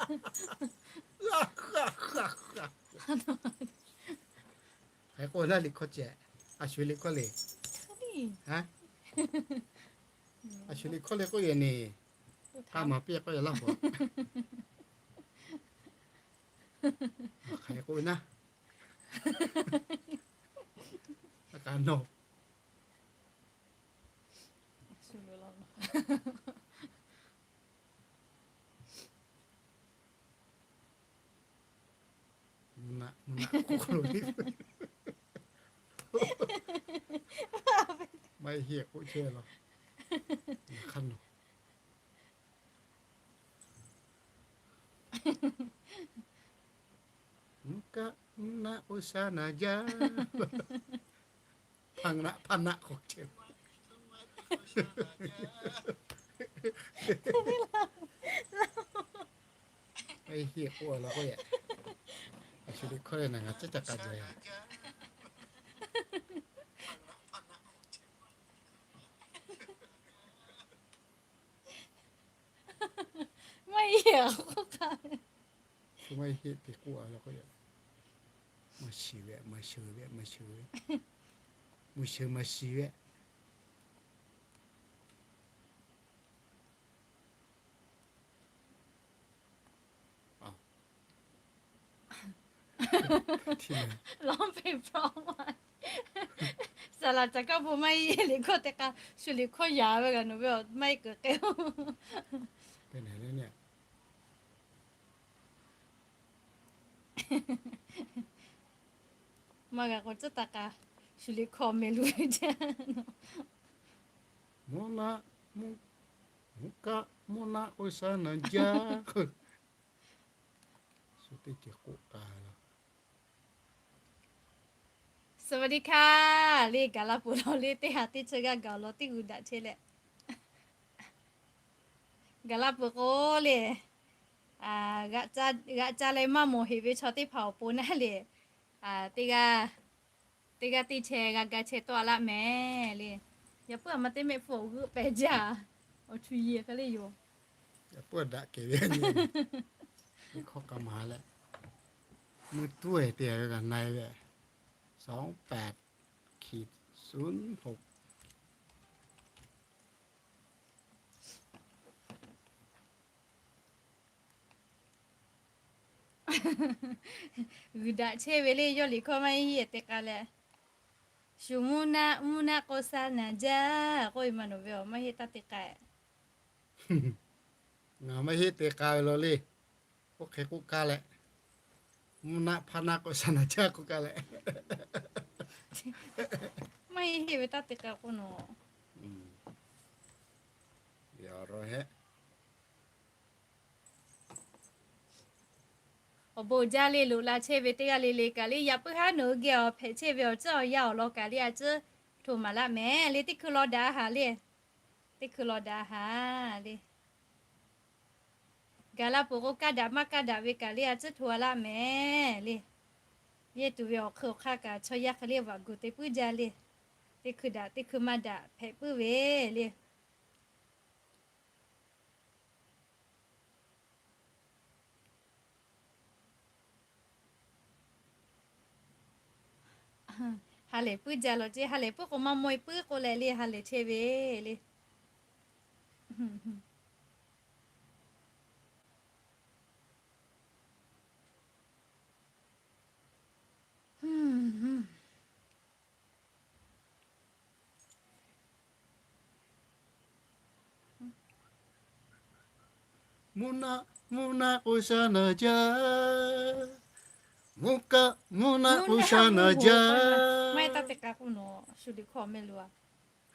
Hk'aˬ hk'e k'oˆ naˇ liꞈ hkawˇ ceh, a shu liꞈ hkawˇ le. A shu liꞈ hkawˇ le k'oˆ yehˬ neˬ, k'a maˍ piˇ k'oˆ yehˬ laˇ hoꞈ. Hk'aˬ hk'e k'oˆ ve naˇ, a kaꞈ nawˬ Mvuhˇ naˆ, mvuhˇ naˆ k'oˆ lo le. Maˇ heˆ k'oˆ chehˇ law. Hk'aˇ nawˬ, mvuhˇ kaˆ mvuhˇ naˆ k'o sha naˍ jaˇ. Hpaˇ naˆ, hpaˇ naˆ k'oˆ chehˇ. Heˆ k'oˆ law k'oˆ yehˬ. A shu liꞈ hkawˇ le naˬ ngaˬ caˉ ca k'a jaˇ. Maˇ heˆ k'oˆ k'ai. Shu maˇ heˆ te k'oˆ a law k'oˆ yehˬ. Maˇ shiˍ ve, maˇ shiˍ ve, maˇ shiˍ ve, maˇ shiˍ, maˇ shiˍ ve. Lawˇ peꞈ hpawˇ ma, saˍ laˍ caˍ kaˇ bon maˇ heˆ liꞈ hkawˇ te k'a, shu liꞈ hkawˇ yaꞈ ve kaꞈ nawˬ ve awˬ maˇ heˆ kuˬ k'ai-o. Maˇ g'a k'o tcuhˉ taˍ k'a, shu liꞈ hkawˇ meh luˬ ve jaˇ. Mvuhˇ naˆ, mvuhˇ kaˆ mvuhˇ naˆ k'o sha naˍ jaˇ. Shu teˇ ceuˬ k'oˆ k'a la. สวัสดีค่ะ le, gaˬ la peuˬ law le, teˇ ha teˇ chi g'aˇ gaˬ law teˇ g'uiˬ daꞈ chehˇ leh, gaˬ la peuˬ k'o le, g'aꞈ ca leh maˇ mawˬ heꞈ ve chaw teˇ hpaˍ awˬ pon naˉ le, teˇ g'aˇ, teˇ g'aˇ teˇ chehˇ g'a ga chehˇ tawˆ a laˆ mehˍ le. Yaꞈ puiˉ a ma teˇ mehˆ hpfuhˇ awˬ g'euˆ pehˍ jaˇ. Awˬ htu yiˬ hk'e le yoˬ. Yaꞈ puiˉ daꞈ kehˬ ve hkawˇ k'a maˍ leh, mvuhˇ tuˉ e te ve kaꞈ na ve, สองแปดขีดศูนย์หก g'uiˬ daꞈ chehˇ ve le, yawˇ liꞈ hkawˇ maˇ heˆ te k'a leh, shu mvuhˇ naˆ, mvuhˇ naˆ k'o sha naˍ jaˇ k'oˆ ve maˇ nawˬ ve awˬ maˇ heˆ taˇ te k'a. Ngaˬ maˇ heˆ te k'a ve law le. Oˇ hk'e k'oˆ kaˇ leh, mvuhˇ naˆ hpaˇ naˆ k'o sha naˍ jaˇ k'oˆ kaˇ leh, maˇ heˆ ve taˇ te k'a k'oˆ nawˬ. Awˬ bon jaˇ le, loꞈ la chehˇ ve teˇ g'aˇ le le kaꞈ le, yaꞈ puiˉ haˉ nawˬ hui geh awˬ hpehꞈ chehˇ ve awˬ ceuˬ awˬ yanˇ awˬ lawn kaꞈ le, a ciˉ htoꞈ maˍ laˆ mehˍ le, teˇ hkui law daꞈ a haˍ le. Teˇ hkui law daꞈ a haˍ le. Gaˬ la peuˬ k'o kaˇ daꞈ maˇ kaˇ daꞈ ve kaꞈ le, a ciˉ htoꞈ a laˆ mehˍ le. Yehˇ tuˬ ve awˬ hk'eun awˬ hk'aˇ kaꞈ chaw yaˇ hk'e le vaꞈ gu te puiˉ jaˇ le. Teˇ hkui daꞈ teˇ hkui maˇ daꞈ hpehꞈ puiˉ ve le. Ha lehˬ puiˉ jaˇ law ceˇ, ha lehˬ puiˉ k'o maˇ mawˇ e puiˉ k'oˆ leh le, ha lehˬ chehˇ ve le. Mvuhˇ naˆ, mvuhˇ naˆ k'o sha naˍ jaˇ. Mvuhˇ kaˆ, mvuhˇ naˆ k'o sha naˍ jaˇ. Maˇ heˆ taˇ te k'a k'oˆ nawˬ, shu liꞈ hkawˇ meh luˬ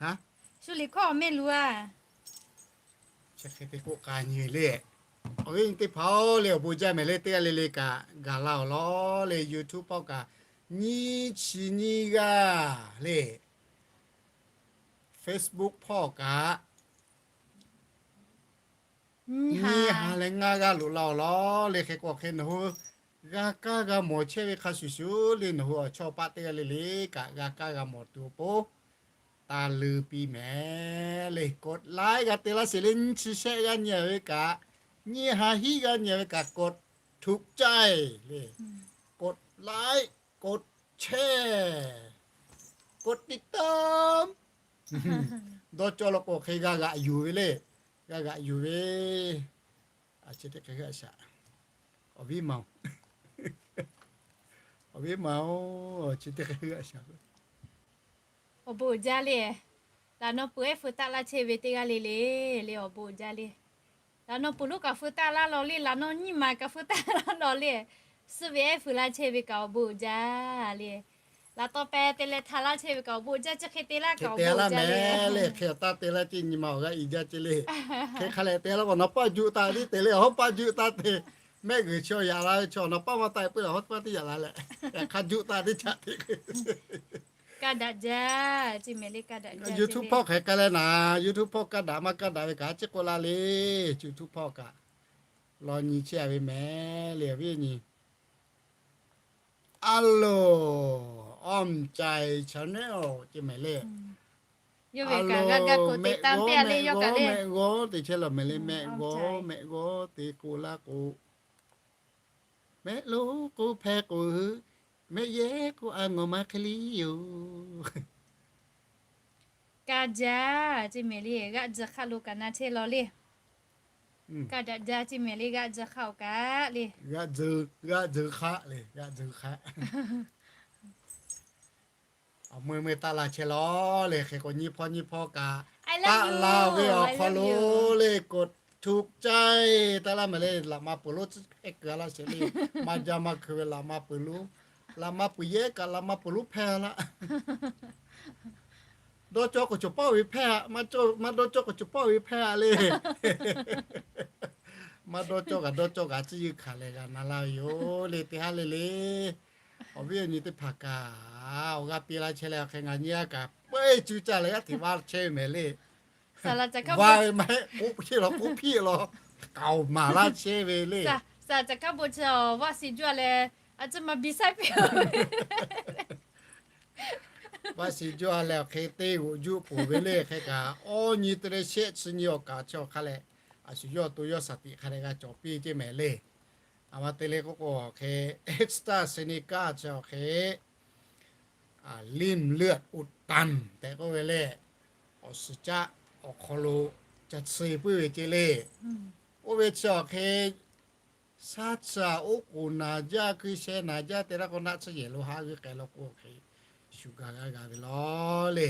a. Shu liꞈ hkawˇ meh luˬ a. Chi hk'e te k'oˆ k'a nyi le. Awˬ viˉ nyi teˇ hpaˍ-oˬ le, awˬ bon jaˇ mehˍ le, teˇ g'aˇ le le kaꞈ gaˬ la awˬ lawn le, YouTube hpawˇ kaꞈ nyiˇ chi nyiˇ g'aˇ le, Facebook hpawˇ kaꞈ nyiˇ ha leh ngaˇ g'aˇ loꞈ la awˬ lawn le. Hk'e k'o hk'e nawˬ hui g'a kaˇ g'a mawˬ chehˇ ve hk'a shuˍ shuˍ le, nawˬ hui awˬ chawˇ paˆ teˇ g'aˇ le le kaꞈ g'a kaˇ g'a mawˬ tuˬ awˬ pon taˇ leuˉ piˇ mehˍ le. กดไลค์ g'a te laˇ sheˍ le, nyiˇ chi shehˆ g'aˇ nyi ve kaꞈ Nyiˇ ha hiˉ g'aˇ nyi ve kaꞈ กดถูกใจ le, กดไลค์ กดแชร์ กดติดตาม Dawˇ cawˇ law k'o hk'e g'a g'aꞈ yuˬ ve le, g'a g'aꞈ yuˬ ve. Awˬ viˉ ma-oˬ, awˬ viˉ ma-oˬ, chi teˇ hk'e g'a shaˍ. Awˬ bon uiˍ jaˇ le. Laꞈ naw peuˬ ehˉ feu taˆ laˇ chehˇ ve teˇ g'aˇ le le, le awˬ bon uiˍ jaˇ le. Laꞈ naw peuˬ lonˉ kaꞈ feu taˆ laˇ law le, laꞈ naw nyiˇ maˬ kaꞈ feu taˆ laˇ law le. Suh ve ehˉ feu laˇ chehˇ ve kaꞈ awˬ bon uiˍ jaˇ le. Laꞈ taw peh te leh hta laˇ chehˇ ve kaꞈ awˬ bon uiˍ jaˇ, chi hk'e te laˇ kaꞈ awˬ bon uiˍ jaˇ le. Hk'e taˇ te laˇ ceh nyi ma awˬ g'aˇ i jaˇ ceh le. Hk'e hk'a leh te laˇ k'o, nawˬ paˆ juˆ taˇ tiˉ te le, hawˉ paˆ juˆ taˇ te. Mehˆ g'uiˬ chi yaꞈ la ve chaw nawˬ paˆ maˇ taˆ e puiˉ leh hawˉ paˆ tiˉ yaꞈ la leh, hk'a juˆ taˇ tiˉ chaꞈ te. Kaˇ daꞈ jaˇ, YouTube hpawˇ hk'e k'ai leh naˍ, YouTube hpawˇ kaˇ daꞈ maˇ kaˇ daꞈ ve kaꞈ a ciˉ k'oˆ la le. YouTube hpawˇ kaꞈ law nyi chehˇ a ve mehˍ le, awˬ viˉ nyi. A loˍ, Awˬ mehˍ caiˍ channel ceh mehˍ le. A loˍ, mehˆ g'awˇ, mehˆ g'awˇ, mehˆ g'awˇ te chehˇ lawˬ mehˍ le, mehˆ g'awˇ, mehˆ g'awˇ te k'oˆ laˇ k'o, mehˆ lonˉ k'oˆ hpehˇ k'o, mehˆ yehˉ k'oˆ a ngawˬ ma hk'e le yoˬ. Kaˇ jaˇ ceh mehˍ le, g'aˆ tzuhˬ hk'aˆ lo kaꞈ na chehˇ law le. Kaˇ daꞈ jaˇ ceh mehˍ le, g'aˆ tzuhˬ hk'aˆ oˬ kaꞈ le. G'aˆ tzuhˬ, g'aˆ tzuhˬ hk'aˆ le, g'aˆ tzuhˬ hk'aˆ. Awˬ meuˇ meuˇ taˆ la chehˇ law le, hk'e k'o nyiˇ hpawˇ nyiˇ hpawˇ kaꞈ taˆ la ve awˬ hk'aw lo le, กดถูกใจ taˆ laˇ mehˍ le, laꞈ ma peuˬ lonˉ tcuhˉ hk'e keu a laˇ sheˍ le. Maˇ jaˇ maˇ hkui ve laꞈ ma peuˬ lonˉ, laꞈ ma peuˬ yehˉ kaꞈ laꞈ ma peuˬ lonˉ hpehˇ a laˇ. Dawˇ cawˇ k'o cawˬ pawˆ ve hpehˇ a, maˇ dawˇ cawˇ k'o cawˬ pawˆ ve hpehˇ a le. Maˇ dawˇ cawˇ kaꞈ dawˇ cawˇ kaꞈ tcuhˉ yeˇ hkanˍ leh g'a na laˇ ve yoˬ le, teˇ haˉ le le. Awˬ viˉ awˬ nyi teˇ hpaˍ kaꞈ awˬ g'aˇ piˇ laˇ chehˇ leh, hk'e ngaˬ nyi a kaꞈ peuˇ cuˇ caˇ leh g'aˇ hteꞈ vaˇ chehˇ ve mehˍ le. Vaˇ ve maˇ heˆ, k'oˆ piˇ law, k'oˆ piˇ law, k'aoˍ maˍ laˇ chehˇ ve le. Saˍ caˍ kaˉ bon chi vaˇ shiˍ juˇ a leh, a ciˉ ma biˇ saiˉ piˇ Vaˇ shiˍ juˇ a leh awˬ hk'e teˇ g'oꞈ juˇ poˬ ve le. Hk'e kaꞈ awˬ nyi te leh shehˆ chi nyi awˬ kaˍ chi awˬ hk'a leh, a shu yawˇ to yawˇ shaˍ tiꞈ hk'a leh g'a cawˬ piˇ ceh mehˍ le. A ma te le k'oˆ k'o, awˬ hk'e เอสตราเซเนกา chi awˬ hk'e ริ่มเลือดอุดตัน tehꞈ k'oˆ ve le. Awˬ suhˍ caˆ awˬ hk'aw lo ca tsuh puiˉ ve ceh le. Oˇ ve chi awˬ hk'e shaˉ tsuhˍ oˉ k'oˍ naˍ jaˇ, hkui sheh naˍ jaˇ te laˇ k'o, naˆ tsuhˇ yehˬ lo haˆ g'uiˇ k'ai law k'o, awˬ hk'e shu gaˬ g'a g'a ve law le.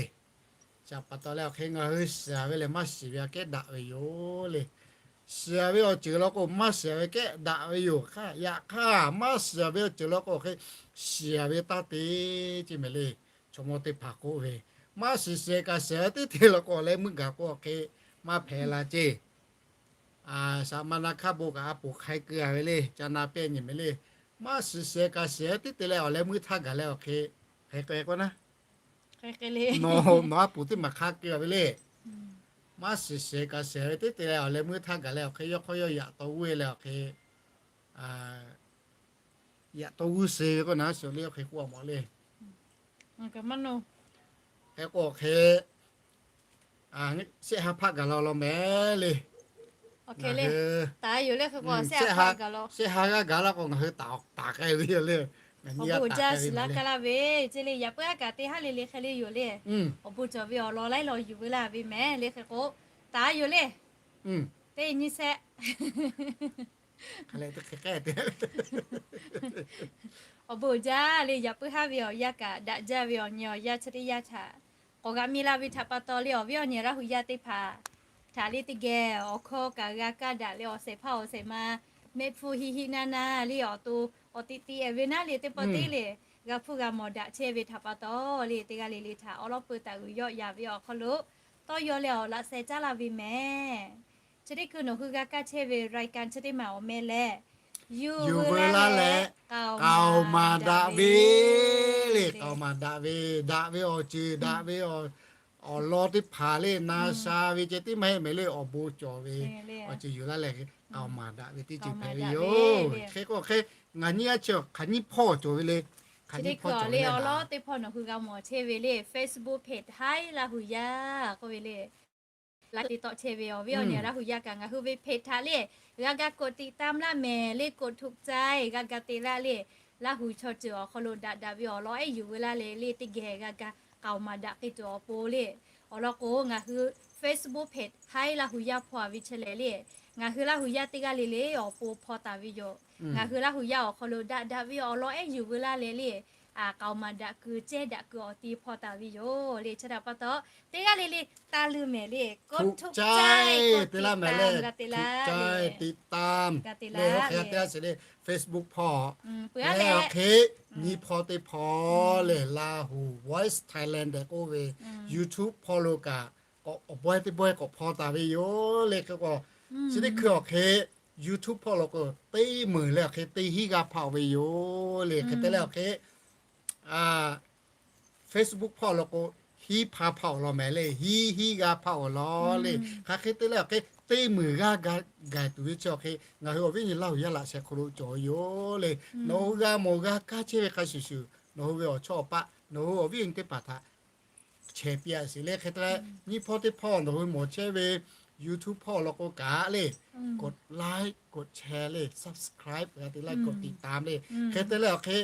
Chi pa taw leh awˬ hk'e ngaˬ hui shiˍ ve lehˬ maˇ shiˍ ve aꞈ kehˉ daꞈ ve yoˬ le. Shiˍ ve awˬ ceuˬ law k'o maˇ shiˍ ve kehˉ daꞈ ve yoˬ. Yaꞈ hk'aˇ maˇ shiˍ ve awˬ ceuˬ law k'o, awˬ hk'e shiˍ ve taˇ te ceh mehˍ le. Chaw mawˇ teˇ hpaˍ k'oˆ ve, maˇ shiˍ shehˍ kaꞈ shiˍ tiˉ te law k'o, awˬ leh meuˇ gaˬ k'o awˬ hk'e maˇ hpehꞈ la ceh. Saˍ ma na hkaˇ bon kaꞈ a poˍ hk'ai keu a ve le, ca na pehˇ nyi mehˍ le. Maˇ shiˍ shehˍ kaꞈ shiˍ tiˉ te leh awˬ leh meuˇ htaˇ gaˬ leh awˬ hk'e, hk'e k'o na, nawˬ a poˍ teˇ maˬ hk'a keu a ve le. Maˇ shiˍ shehˍ kaꞈ shiˍ tiˉ te leh awˬ leh meuˇ htaˇ gaˬ leh awˬ hk'e yawˇ hk'aw yawˇ yaꞈ taw g'uˇ e leh awˬ hk'e, yaꞈ taw g'uˇ suh ve k'o na, shu le awˬ hk'e k'oˆ a mawˬ le. Hk'e k'o awˬ hk'e shehˆ ha hpaˆ gaˬ la law mehˍ le. Shehˆ ha g'aˇ gaˬ laˇ k'o ngaˬ hui taˍ k'ai ve yoˬ le. Awˬ bon jaˇ shiˍ laˇ kaˇ laˇ ve, ceh le yaꞈ puiˉ aˉ kaꞈ teˇ haˉ le le hk'e le yoˬ le. Awˬ bon cawˬ ve awˬ lawn laiˉ law yuˬ ve laˇ ve mehˍ le. Hk'e k'o taˍ yoˬ le. Teˇ nyi shehˆ Awˬ bon jaˇ le, yaꞈ puiˉ haˉ ve awˬ yanˇ kaꞈ daꞈ jaˇ ve awˬ nyi awˬ yanˇ chi teˇ yanˇ htaꞈ k'awꞈ g'a mi la ve htaꞈ pa taw le, awˬ viˉ awˬ nyi Laˇ hu yaˇ teˇ hpaˍ htaꞈ le teˇ geh awˬ hkawˇ kaꞈ g'a kaˇ daꞈ le, awˬ shehˍ hpaˇ awˬ shehˍ ma mehˆ hpfuhˇ hiˆ hiˆ naˇ naˇ le, awˬ to awˬ tiꞈ tiꞈ ehˍ ve naˉ le teˇ pawˆ teˇ le g'a hpuˇ g'a mawˬ daꞈ chehˇ ve htaꞈ pa taw le, teˇ g'aˇ le le htaꞈ awˉ lawˉ peu taˍ g'uiˬ yawˆ yaꞈ ve awˬ hk'aw lo tawˇ yaw leh awˬ laꞈ sheh caˉ laˇ ve mehˍ. Chi teˇ hkui nawˬ hui g'a kaˇ chehˇ ve รายการ chi teˇ maˬ awˬ meh lehˬ, yuˬ veu laˇ leh k'aoˍ maˍ daꞈ ve le. K'aoˍ maˍ daꞈ ve, daꞈ ve awˬ ceuˬ daꞈ ve awˬ lawn teˇ hpaˍ le na sha ve ceh tiˉ maˇ heˆ mehˍ le, awˬ bon cawˬ ve awˬ ceuˬ yuˬ laˇ leh k'aoˍ maˍ daꞈ ve teˇ ceuˬ hpehꞈ ve yoˬ. Hk'e k'o hk'e ngaˬ nyi a chi hk'aˬ nyiˇ hpawˇ cawˬ ve le. Hk'aˬ nyiˇ hpawˇ cawˬ ve le, awˬ lawn teˇ hpawˇ nawˬ hui g'a mawˬ chehˇ ve le, Facebook page Htaiˇ Laˇ hu yaˇ k'oˆ ve le. laˇ te tawˆ chehˇ ve awˬ viˉ awˬ nyi Laˇ huˍ yaˇ kaꞈ ngaˬ hui ve เพจ htaꞈ le g'a ga กดติดตาม laˇ mehˍ le, กดถูกใจ g'a ga te laˇ le. Laˇ huˍ chaw ceuˬ awˬ hk'aw lo daꞈ daꞈ ve awˬ lawn ehˉ yuˬ ve laˇ leh le teˇ geh g'a ga k'aoˍ maˍ daꞈ k'ai tuˬ awˬ pon le. Awˬ lawn k'o ngaˬ hui Facebook เพจ Haiˉ Laˇ huˍ yaˇ hpawˇ a ve chehˇ leh le, ngaˬ hui Laˇ huˍ yaˇ teˇ g'aˇ le le awˬ pon hpaw taˍ ve yoˬ. Ngaˬ hui Laˇ huˍ yaˇ awˬ hk'aw lo daꞈ daꞈ ve awˬ lawn ehˉ yuˬ ve laˇ leh le, k'aoˍ maˍ daꞈ kuiˬ cehˇ daꞈ kuiˬ awˬ ti hpaw taˍ ve yoˬ le. Chi htaꞈ pa taw teˇ g'aˇ le le taˇ luˇ mehˍ le, กดถูกใจ te laˇ mehˍ le, กดติดตาม ga te laˇ le, oˇ hk'e te a sheˍ le Facebook hpawˇ peuˬ a le awˬ hk'e nyiˇ hpawˇ teˇ hpawˇ le Laˇ huˍ Voice Thailand tehꞈ k'oˆ ve YouTube hpawˇ lo kaꞈ k'awꞈ awˬ bawehˇ teˇ bawehˇ k'awꞈ hpaw taˍ ve yoˬ le. Hk'e k'o chi teˇ hkui awˬ hk'e YouTube hpawˇ lo k'o teˇ meunˍ leh awˬ hk'e teˇ hinˉ g'aˇ hpaˆ ve yoˬ le. Hk'e te leh awˬ hk'e Facebook hpawˇ lo k'o hiˉ hpaˇ hpaˆ awˬ lawn mehˍ le, hiˉ hinˉ g'aˇ hpaˆ awˬ lawn le. Hk'aˬ hk'e te leh awˬ hk'e teˇ meunˍ g'aˇ ga gaˬ tuˬ ve chi awˬ hk'e ngaˬ hui awˬ viˉ nyi Laˇ huˍ yaˇ laꞈ sheh hk'aw lo cawˬ ve yoˬ le. Nawˬ hui g'a mawˬ g'a kaˇ chehˇ ve hk'a shuˍ shuˍ nawˬ hui ve awˬ chawˇ awˬ paˆ nawˬ hui awˬ viˉ awˬ nyi teˇ hpaˍ htaꞈ chehˇ piˇ a sheˍ le. Hk'e te leh nyiˇ hpawˇ teˇ hpawˇ nawˬ hui mawˬ chehˇ ve YouTube hpawˇ lo k'o kaꞈ le กดไลค์ กดแชร์ le subscribe g'a te laˇ กดติดตาม le. Hk'e te leh awˬ hk'e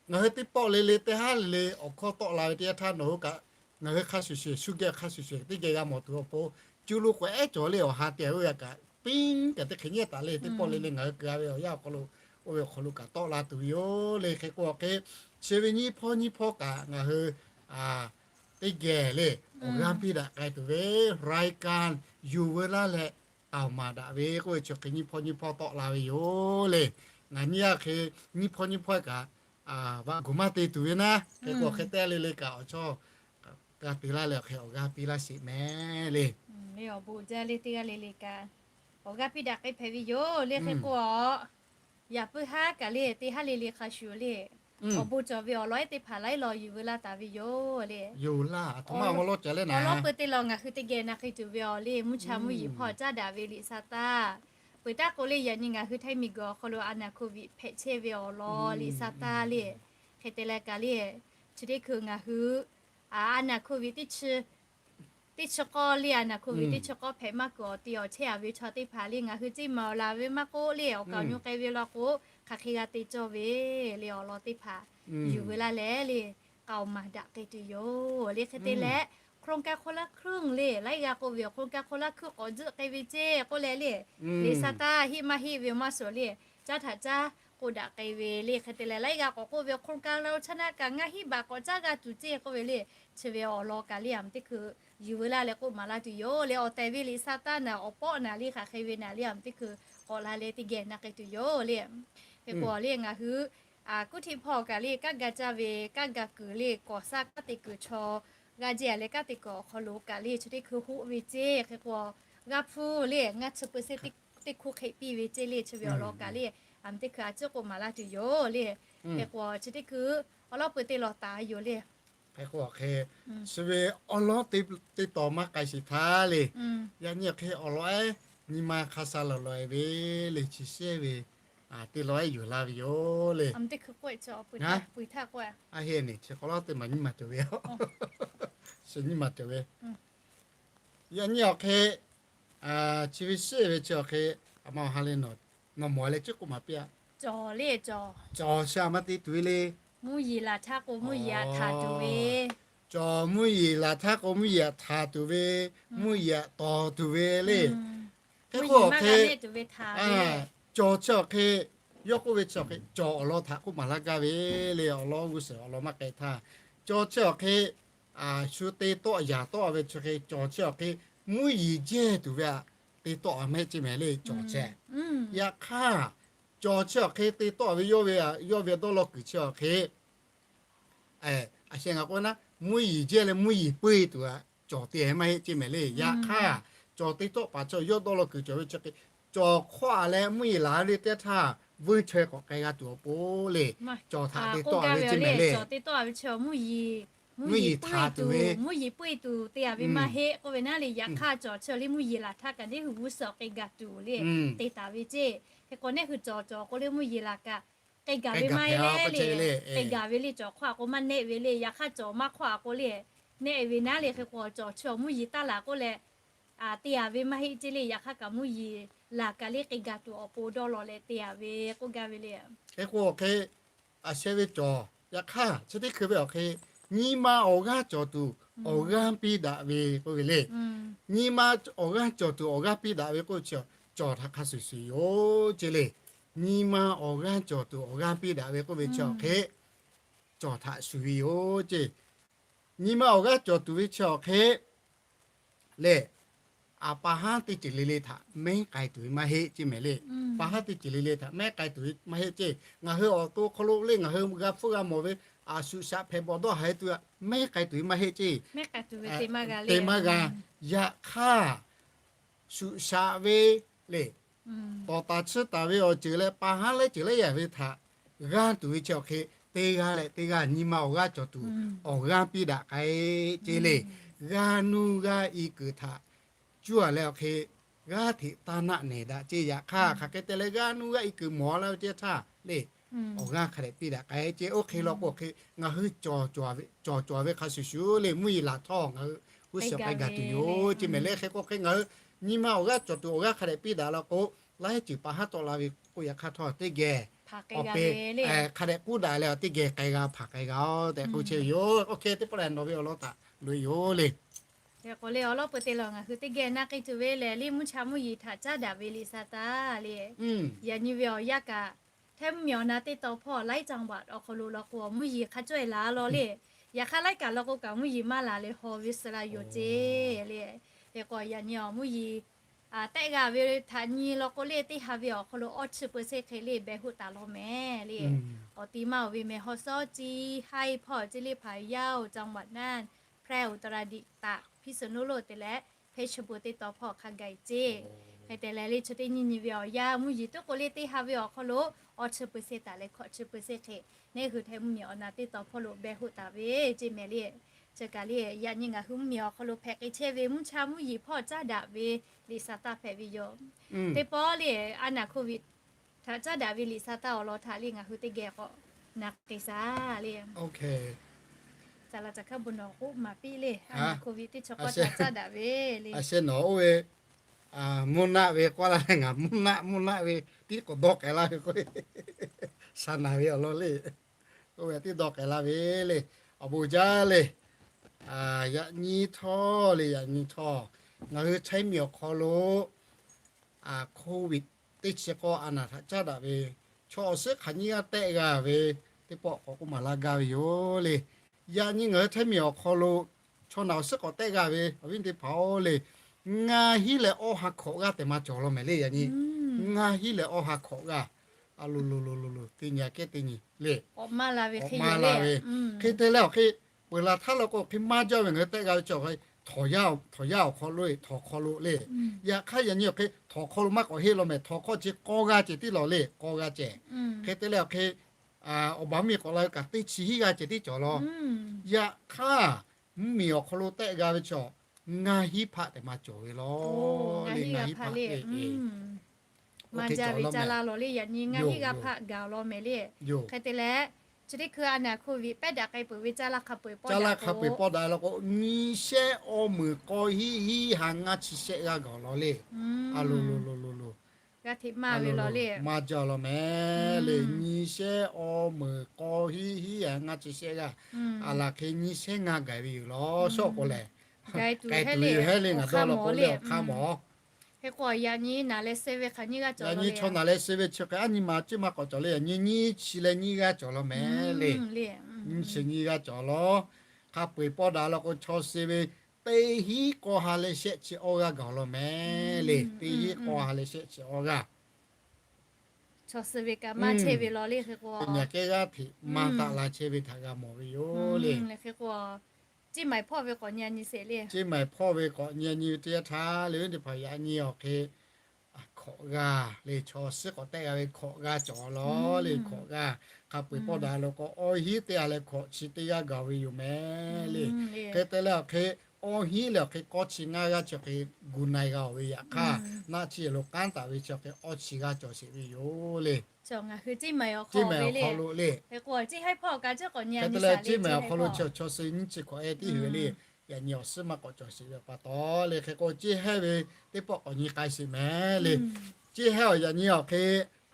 ngaˬ hui teˇ pawˆ le le teˇ haˉ le le awˬ hkawˇ tawˆ la ve teˇ yanˇ htaˇ nawˬ hui kaꞈ ngaˬ hui hk'a shuˍ shuˍ shu geh hk'a shuˍ shuˍ teˇ geh g'a mawˬ tuˬ awˬ pon cuˇ lo k'awꞈ ehˉ cawˬ le awˬ ha te ve g'a kaꞈ piˇ kaꞈ teˇ hk'e nyi taˍ le. Teˇ pawˆ le le ngaˬ hui keu a ve awˬ yanˇ awˬ hk'aw lo oˇ ve awˬ hk'aw lo kaꞈ tawˆ la tuˬ ve yoˬ le. Hk'e k'o awˬ hk'e chi ve nyiˇ hpawˇ nyiˇ hpawˇ kaꞈ ngaˬ hui teˇ geh le awˬ g'aˇ piˇ daꞈ k'ai tuˬ ve รายการ yuˬ veu laˇ leh k'aoˍ maˍ daꞈ ve k'oˆ ve chi hk'e nyiˇ hpawˇ nyiˇ hpawˇ tawˆ la ve yoˬ le. Ngaˬ nyi a hk'e nyiˇ hpawˇ nyiˇ hpawˇ kaꞈ vaꞈ guˬ maˇ te tuˬ ve naˉ hk'e k'o awˬ hk'e te le le kaꞈ awˬ chawˇ g'a te laˇ leh awˬ hk'e awˬ g'aˇ piˇ laˇ sheˍ mehˍ le. Awˬ bon jaˇ le teˇ g'aˇ le le kaꞈ awˬ g'aˇ piˇ daꞈ k'ai hpehꞈ ve yoˬ le. Hk'e k'o a yaꞈ puiˉ haˉ kaꞈ le teˇ haˉ le le hk'a shuˍ le awˬ bon cawˬ ve awˬ lawn ehˉ teˇ hpaˍ laiˉ law yuˬ veu laˇ taˍ ve yoˬ le. Awˬ lawn peuˬ teˇ law ngaˬ hui teˇ geh na hk'e tuˬ ve awˬ le mvuhˇ cha mvuhˇ yeˬ hpawˇ caˉ daꞈ ve liꞈ sa taˇ peuˬ taˇ k'o le yaꞈ nyi ngaˬ hui Htaiˇ miˬguiˬ awˬ hk'aw lo a naˍ โควิด hpehꞈ chehˇ ve awˬ lawn liꞈ sa taˇ le. Hk'e te leh kaꞈ le chi teˇ hkui ngaˬ hui a naˍ โควิด teˇ chi teˇ chi k'awˇ le a naˍ โควิด teˇ chi k'awˇ hpehꞈ maˇ kuiˬ awˬ te awˬ chehˇ a ve chaw teˇ hpaˍ le ngaˬ hui ceˇ maˍ awˬ laˬ ve maˇ k'oˆ le awˬ kaˍ awˬ nyu k'ai ve law k'o hk'aˬ hk'e g'a te cawˇ ve le awˬ lawn teˇ hpaˍ yuˬ veu laˇ leh le k'aoˍ maˍ daꞈ k'ai tuˬ yoˬ le. Hk'e te leh โครงการคนละครึ่ง le laiˉ g'aˇ k'oˆ ve awˬ โครงการคนละครึ่ง k'awꞈ juˆ k'ai ve ceˇ k'oˆ leh le liꞈ sa taˇ heˆ maˇ heˆ ve maˇ shawˍ le caˉ htaꞈ caˉ k'oˆ daꞈ k'ai ve le. Hk'e te leh laiˉ g'aˇ k'awꞈ k'oˆ ve โครงการ lo chaˇ naˆ kaꞈ ngaˇ hinˉ baꞈ k'awꞈ caˉ g'a tuˬ ceˇ k'oˆ ve le chi ve awˬ lawn kaꞈ le a teˇ hkui yuˬ veu laˇ leh k'oˆ maˍ laˇ tuˬ yoˬ le. Awˬ tehˬ ve liꞈ sa taˇ naˍ awˬ pawˆ naˍ le hk'aˬ hk'e ve naˍ le a teˇ hkui k'awꞈ la leh teˇ geh na k'ai tuˬ yoˬ le. Hk'e k'o le ngaˬ hui kuˉ htiˆ hpawˇ kaꞈ le kanˉ ga caˇ ve kanˉ ga kuiˬ le kawˍ saˇ kanˉ te kuiˬ chaw g'a jehˬ leh kanˉ te kuiˬ awˬ hk'aw lo kaꞈ le chi teˇ hkui hoˆ ve ceˇ. Hk'e k'o g'a hpuˇ le ngaˇ chi peu se teˇ hkuˇ hk'e piˇ ve ceˇ le chi ve awˬ lawn kaꞈ le a teˇ hkui a ciˉ k'oˆ maˍ laˇ tuˬ yoˬ le. Hk'e k'o chi teˇ hkui awˬ lawn peuˬ teˇ law taˍ yoˬ le. Hk'e k'o hk'e chi ve awˬ lawn teˇ taw maˇ k'ai sheˍ htaˇ le yaꞈ nyi hk'e awˬ lawn ehˉ nyi ma hk'a sha lawˬ lawˬ e ve le chi shehˇ ve teˇ law ehˉ yuˬ laˇ ve yoˬ le. Aˬ, pui htaˇ k'o a heˆ nyi chi k'awꞈ laˇ teˇ maˬ nyiˇ maˬ cawˬ ve, nyiˇ maˬ cawˬ ve. Yaꞈ nyi awˬ hk'e chi ve shehˇ ve chi awˬ hk'e a ma awˬ ha le nawˬ mawˬ leh ciˉ k'oˆ maˍ piˇ a. Cawˬ le cawˬ. Cawˬ chi a maˇ te tuˬ ve le. Mvuhˇ yeˬ laˬ htaˇ k'o mvuhˇ yeˬ aꞈ htaˍ tuˬ ve. Cawˬ mvuhˇ yeˬ laˬ htaˇ k'o mvuhˇ yeˬ aꞈ htaˍ tuˬ ve, mvuhˇ yeˬ aꞈ tawˍ tuˬ ve le. Hk'e k'o hk'e cawˬ chi awˬ hk'e yawˇ k'oˆ ve chi awˬ hk'e cawˬ awˬ lawn htaꞈ k'oˆ maˍ laˇ gaˇ ve le. Awˬ lawn g'uˇ suhˍ awˬ lawn maˇ k'ai htaˇ cawˬ chi awˬ hk'e shu te tawˆ yaˍ tawˆ ve chi hk'e cawˬ chi awˬ hk'e mvuhˇ yeˬ jehˇ tuˬ ve aꞈ te tawˆ a mehˆ ceˇ mehˍ le cawˬ chehˇ. Yaꞈ hk'aˇ cawˬ chi awˬ hk'e te tawˆ ve yawˇ ve, yawˇ ve dawˇ law kuiˬ chi awˬ hk'e a sheh ngaˬ k'oˆ naˉ mvuhˇ yeˬ jehˇ leh mvuhˇ yeˬ peu e tuˬ aꞈ cawˬ te maˇ heˆ ceˇ mehˍ le. Yaꞈ hk'aˇ cawˬ te tawˆ paˍ chi yawˇ dawˇ law kuiˬ cawˬ ve chi hk'e cawˬ hk'awˆ a leh mvuhˇ yeˬ laˬ ve teˇ htaˇ vuiˇ chaweh k'awꞈ k'ai g'a tuˬ awˬ pon le. Cawˬ htaꞈ te tawˆ ve ceˇ mehˍ le. Cawˬ te tawˆ ve chi mvuhˇ yeˬ htaꞈ tuˬ ve, mvuhˇ yeˬ peu e tuˬ te a ve maˇ heˆ k'oˆ ve naˉ le. Yaꞈ hk'aˇ cawˬ chi le mvuhˇ yeˬ laˬ htaˇ kaꞈ neˇ hui g'uˇ suhˍ k'ai gaˬ tuˬ le te taˍ ve ceˇ. Hk'e k'o neˇ hui cawˬ cawˬ k'o le mvuhˇ yeˬ laˬ kaꞈ k'ai gaˬ ve maˇ heˆ le. K'ai gaˬ ve le cawˬ hk'awˆ a k'o maˇ nehˆ ve le. Yaꞈ hk'aˇ cawˬ maˇ hk'awˆ a k'o le nehˆ ve naˉ le. Hk'e k'o cawˬ chi awˬ mvuhˇ yeˬ taˇ laˬ k'oˆ leh te-a ve maˇ heˆ ceˇ le. Yaꞈ hk'aˇ kaꞈ mvuhˇ yeˬ laˬ kaꞈ le k'e gaˬ tuˬ awˬ pon dawˇ law leh te-a ve k'oˆ gaˇ ve le. Hk'e k'o awˬ hk'e, a sheh ve cawˬ, yaꞈ hk'aˇ chi teˇ hkui ve awˬ hk'e, nyi ma awˬ g'aˇ cawˬ tuˬ awˬ g'aˇ piˇ daꞈ ve k'oˆ ve le. Nyi ma awˬ g'aˇ cawˬ tuˬ awˬ g'aˇ piˇ daꞈ ve k'oˆ chi, cawˬ htaꞈ hk'a shuˍ shuˍ yoˬ ceˇ le. Nyi ma awˬ g'aˇ cawˬ tuˬ awˬ g'aˇ piˇ daꞈ ve k'oˆ ve chi awˬ hk'e, cawˬ htaꞈ shuˍ ve yoˬ ceˇ. Nyi ma awˬ g'aˇ cawˬ tuˬ ve chi awˬ hk'e lehˬ, a pa haˉ teˇ ceuˬ le le htaꞈ mehˉ k'ai tuˬ ve maˇ heˆ ceˇ mehˍ le. Pa haˉ teˇ ceuˬ le le htaꞈ mehˉ k'ai tuˬ ve maˇ heˆ ceˇ. Ngaˬ hui awˬ to hk'aw lo le ngaˬ hui g'a hpfuhˆ g'a mawˬ ve, a shuˍ shaꞈ hpehꞈ bawˬ dawˇ haiˬ tuˬ a mehˉ k'ai tuˬ ve maˇ heˆ ceˇ. Te maˇ g'a. Yaꞈ hk'aˇ, shuˍ shaꞈ ve le, tawˍ taˍ tsuhˇ taˍ ve awˬ ceuˬ leh pa haˉ laiˉ ceuˬ laiˉ yaꞈ ve htaꞈ g'aˇ tuˬ ve chi awˬ hk'e, teˇ g'aˇ leh teˇ g'aˇ nyi ma awˬ g'aˇ cawˬ tuˬ awˬ g'aˇ piˇ daꞈ k'ai ceˇ le. G'aˇ nuˇ g'aˇ i kuiˬ htaꞈ cuˇ a leh awˬ hk'e, g'aˇ hteꞈ taˇ naˆ nehˬ daꞈ ceˇ. Yaꞈ hk'aˇ hk'aˬ hk'e te leh g'aˇ nuˇ g'aˇ i kuiˬ mawˬ laˇ ve teˇ htaˇ le, awˬ g'aˇ hk'a dehꞈ piˇ daꞈ k'ai ceˇ. Oˇ hk'e law k'o hk'e ngaˬ hui cawˬ cawˬ ve hk'a shuˍ shuˍ le, mvuhˇ yeˬ laˬ htawˇ ngaˬ hui g'uˇ suhˍ k'ai gaˬ tuˬ yoˬ ceˇ mehˍ le. Hk'e k'o hk'e ngaˬ hui nyi ma awˬ g'aˇ cawˬ tuˬ awˬ g'aˇ hk'a dehꞈ piˇ daꞈ law k'o, laiˉ ceuˬ pa haˉ tawˆ la ve k'o yaꞈ hk'aˇ htawˇ teˇ geh awˬ pe hk'a dehꞈ k'uˉ daꞈ leh teˇ geh k'ai g'a hpaˍ k'ai g'a-oˬ tehꞈ k'oˆ chehˇ ve yoˬ. Oˇ hk'e teˇ pawˆ lehˬ nawˬ ve awˬ lawn htaꞈ loꞈ e yoˬ le. Hk'e k'o le awˬ lawn peu te leh ngaˬ hui teˇ geh na k'ai tuˬ ve lehˬ le, mvuhˇ cha mvuhˇ yeˬ htaꞈ caˉ daꞈ ve liꞈ sa taˇ le. Yaꞈ nyi ve awˬ yanˇ kaꞈ, htaiˇ mvuhˇ miˬ awˬ na teˇ taw hpawˇ laiˉ caˇ baꞈ awˬ hk'aw lo law k'o mvuhˇ yeˬ hk'a cawehˇ la law le. Yaꞈ hk'aˇ laiˉ kaꞈ law k'o kaꞈ mvuhˇ yeˬ maˇ laˬ leh haw ve suh la yoˬ ceˇ le. Hk'e k'o yaꞈ nyi awˬ mvuhˇ yeˬ tehˆ g'a ve htaꞈ nyi law k'o le teˇ ha ve awˬ hk'aw lo awˇ chi peu se hk'e le beh hoˆ taˍ law mehˍ le. Awˬ ti maˇ oˬ ve mehˬ haw sawˉ ciˇ haiˇ hpawˇ ceˇ le, พะเยา จังหวัดน่าน แพร่ อุตรดิตถ์ ตาก พิษณุโลก te leh hpehˇ chi peu teˇ taw hpawˇ hk'a gaˬ ceˇ. Hk'e te leh le chi teˇ nyi nyi ve awˬ yanˇ mvuhˇ yeˬ tuˉ k'o le teˇ ha ve awˬ hk'aw lo awˇ chi peu se taˍ leh hkawꞈ chi peu se hk'e, neˇ hui htaiˇ mvuhˇ miˬ awˬ na teˇ taw hpawˇ lo beh hoˆ taˍ ve ceˇ mehˍ le. Chi kaꞈ le yaꞈ nyi ngaˬ hui mvuhˇ miˬ awˬ hk'aw lo hpehꞈ k'ai chehˇ ve mvuhˇ cha mvuhˇ yeˬ hpawˇ caˉ daꞈ ve liꞈ sa taˇ hpehꞈ ve yoˬ. Teˇ pawˆ le a naˍ โควิด htaꞈ caˉ daꞈ ve liꞈ sa taˇ awˬ lawn htaꞈ le ngaˬ hui teˇ geh k'awꞈ na k'ai shaˍ le. Caˍ laˍ caˍ hkaˇ bon nawˬ k'oˆ maˍ piˇ le, a naˍ โควิด teˇ chi k'awˇ htaꞈ caˉ daꞈ ve le. Oˇ ve mvuhˇ naˆ ve k'oˆ laˇ leh ngaˬ mvuhˇ naˆ mvuhˇ naˆ ve tiˉ k'awꞈ dawˇ k'ai laˇ ve k'o, shaˍ naˍ ve awˬ lawn le. Oˇ ve tiˉ dawˇ k'ai laˇ ve le. Awˬ bon jaˇ le. Yaꞈ nyi htawˇ le, yaꞈ nyi htawˇ ngaˬ hui China miˬ awˬ hk'aw lo โควิด teˇ chi k'awˇ a naˍ htaꞈ caˉ daꞈ ve chaw awˬ suhˉ hk'aˬ nyiˇ g'aˇ tehˆ g'a ve teˇ pawˆ k'awꞈ k'oˆ maˍ laˇ gaˇ ve yoˬ le. Yaꞈ nyi ngaˬ hui China miˬ awˬ hk'aw lo chaw naˬ awˬ suhˉ k'awꞈ tehˆ g'a ve awˬ viˉ teˇ hpaˍ-oˬ le, ngaˇ hinˉ leh awˇ ha hkawꞈ g'aˇ tehꞈ maˇ cawˬ law mehˍ le. Yaꞈ nyi ngaˇ hinˉ leh awˇ ha hkawꞈ g'aˇ, a lo lo lo lo lo teˇ nyi a kehˉ teˇ nyi le, k'awꞈ maˇ la ve. Hk'e te leh awˬ hk'e peuˬ la htaˇ law k'o hk'e maˇ jaˇ ve ngaˬ hui tehˆ g'a ve chi awˬ hk'e, htawnˍ yaˇ awˬ hk'aw lo, htawnˍ hk'aw lo le. Yaꞈ hk'aˇ yaꞈ nyi awˬ hk'e htawnˍ hk'aw lo maˇ k'awꞈ heˆ law mehˍ. Htawnˍ hk'aw chi k'awˇ g'aˇ ceh tiˉ law le, k'awˇ g'aˇ ceh. Hk'e te leh awˬ hk'e awˬ baˬ mvuhˇ miˬ k'awꞈ la ve kaꞈ teˇ chi hiˉ g'aˇ ceh tiˉ cawˬ law. Yaꞈ hk'aˇ mvuhˇ miˬ awˬ hk'aw lo tehˆ g'a ve chi ngaˇ hinˉ hpaˆ tehꞈ maˇ cawˬ ve law. Ngaˇ hinˉ g'aˇ hpaˆ le. Maˇ jaˇ ve caˇ la law le. Yaꞈ nyi ngaˇ hinˉ g'aˇ hpaˆ gaˬ law mehˍ le. Hk'e te leh chi teˇ hkui a naˍ โควิด pehˉ daꞈ k'ai peuˬ ve caˇ la hk'a peu-eˬ pawˆ daꞈ k'o, nyi shehˆ awˇ meunˍ k'awˇ hiˉ hiˉ ha ngaˇ chi shehˆ g'aˇ gaˬ law le. A lo lo lo lo lo, g'aˇ hteꞈ maˇ ve law le. Maˇ jaˇ law mehˍ le. Nyi shehˆ awˇ meunˍ k'awˇ hiˉ hiˉ ha ngaˇ chi shehˆ g'aˇ, a laˬ hk'e nyi shehˆ ngaˇ gaˬ ve yoˬ law. Shawˉ k'o lehˬ, k'ai tuˬ yoˬ hehˉ le ngaˬ dawˇ law k'o le awˬ hk'aˇ mawˬ. Hk'e k'o yaꞈ nyi naˬ leh suh ve hk'aˬ nyiˇ g'aˇ cawˬ law le. Yaꞈ nyi chaw naˬ leh suh ve chi hk'e aˉ nyi ma ciˉ maˇ k'awꞈ cawˬ le. Yaꞈ nyi nyiˇ chi leh nyiˇ g'aˇ cawˬ law mehˍ le. Nyiˇ chi nyiˇ g'aˇ cawˬ law. Hk'a peu-eˬ pawˆ daꞈ law k'o chaw suh ve teˇ hinˉ k'awˇ ha leh shehˆ chi awˇ g'aˇ gaˬ law mehˍ le. Teˇ hinˉ k'awˇ ha leh shehˆ chi awˇ g'aˇ chaw suh ve kaꞈ maˇ chehˇ ve law le. Hk'e k'o nyi a kehˉ g'aˇ hteꞈ maˇ taˆ la chehˇ ve htaꞈ g'a mawˬ ve yoˬ le. Hk'e k'o Ceˇ maiˍ hpawˇ ve k'awꞈ nyi a nyi sheˍ le. Ceˇ maiˍ hpawˇ ve k'awꞈ nyi a nyi ve teˇ yanˇ htaˇ le, teˇ hpaˍ yaꞈ nyi awˬ hk'e hkawꞈ g'aˇ le, chaw suhˉ k'awꞈ tehˆ g'a ve hkawꞈ g'aˇ cawˬ law le. Hkawꞈ g'aˇ hk'a peu-eˬ pawˆ daꞈ lo k'o, awˇ hinˉ teˇ g'aˇ leh hkawꞈ chi teˇ g'aˇ gaˬ ve yoˬ mehˍ le. Hk'e te leh awˬ hk'e awˇ hinˉ leh awˬ hk'e kawˇ chi ngaˇ g'aˇ chi hk'e gu na-e g'a-oˬ ve yaꞈ hk'aˇ, naˆ chi lo kanˉ taˍ ve chi hk'e awˇ chi g'aˇ cawˬ sheˍ ve yoˬ le. Ceˇ maiˍ awˬ hk'aw lo le. Hk'e te leh ceˇ maiˍ awˬ hk'aw lo chi chaw suh nyiˇ chi hkawꞈ e tiˉ hui le. yaꞈ nyi awˬ suhˉ maˇ k'awꞈ cawˬ sheˍ ve pa taw le. Hk'e k'o, ceˇ hehˉ ve teˇ pawˆ k'awꞈ nyi k'ai sheˍ mehˍ le. Ceˇ hehˉ awˬ yaꞈ nyi awˬ hk'e,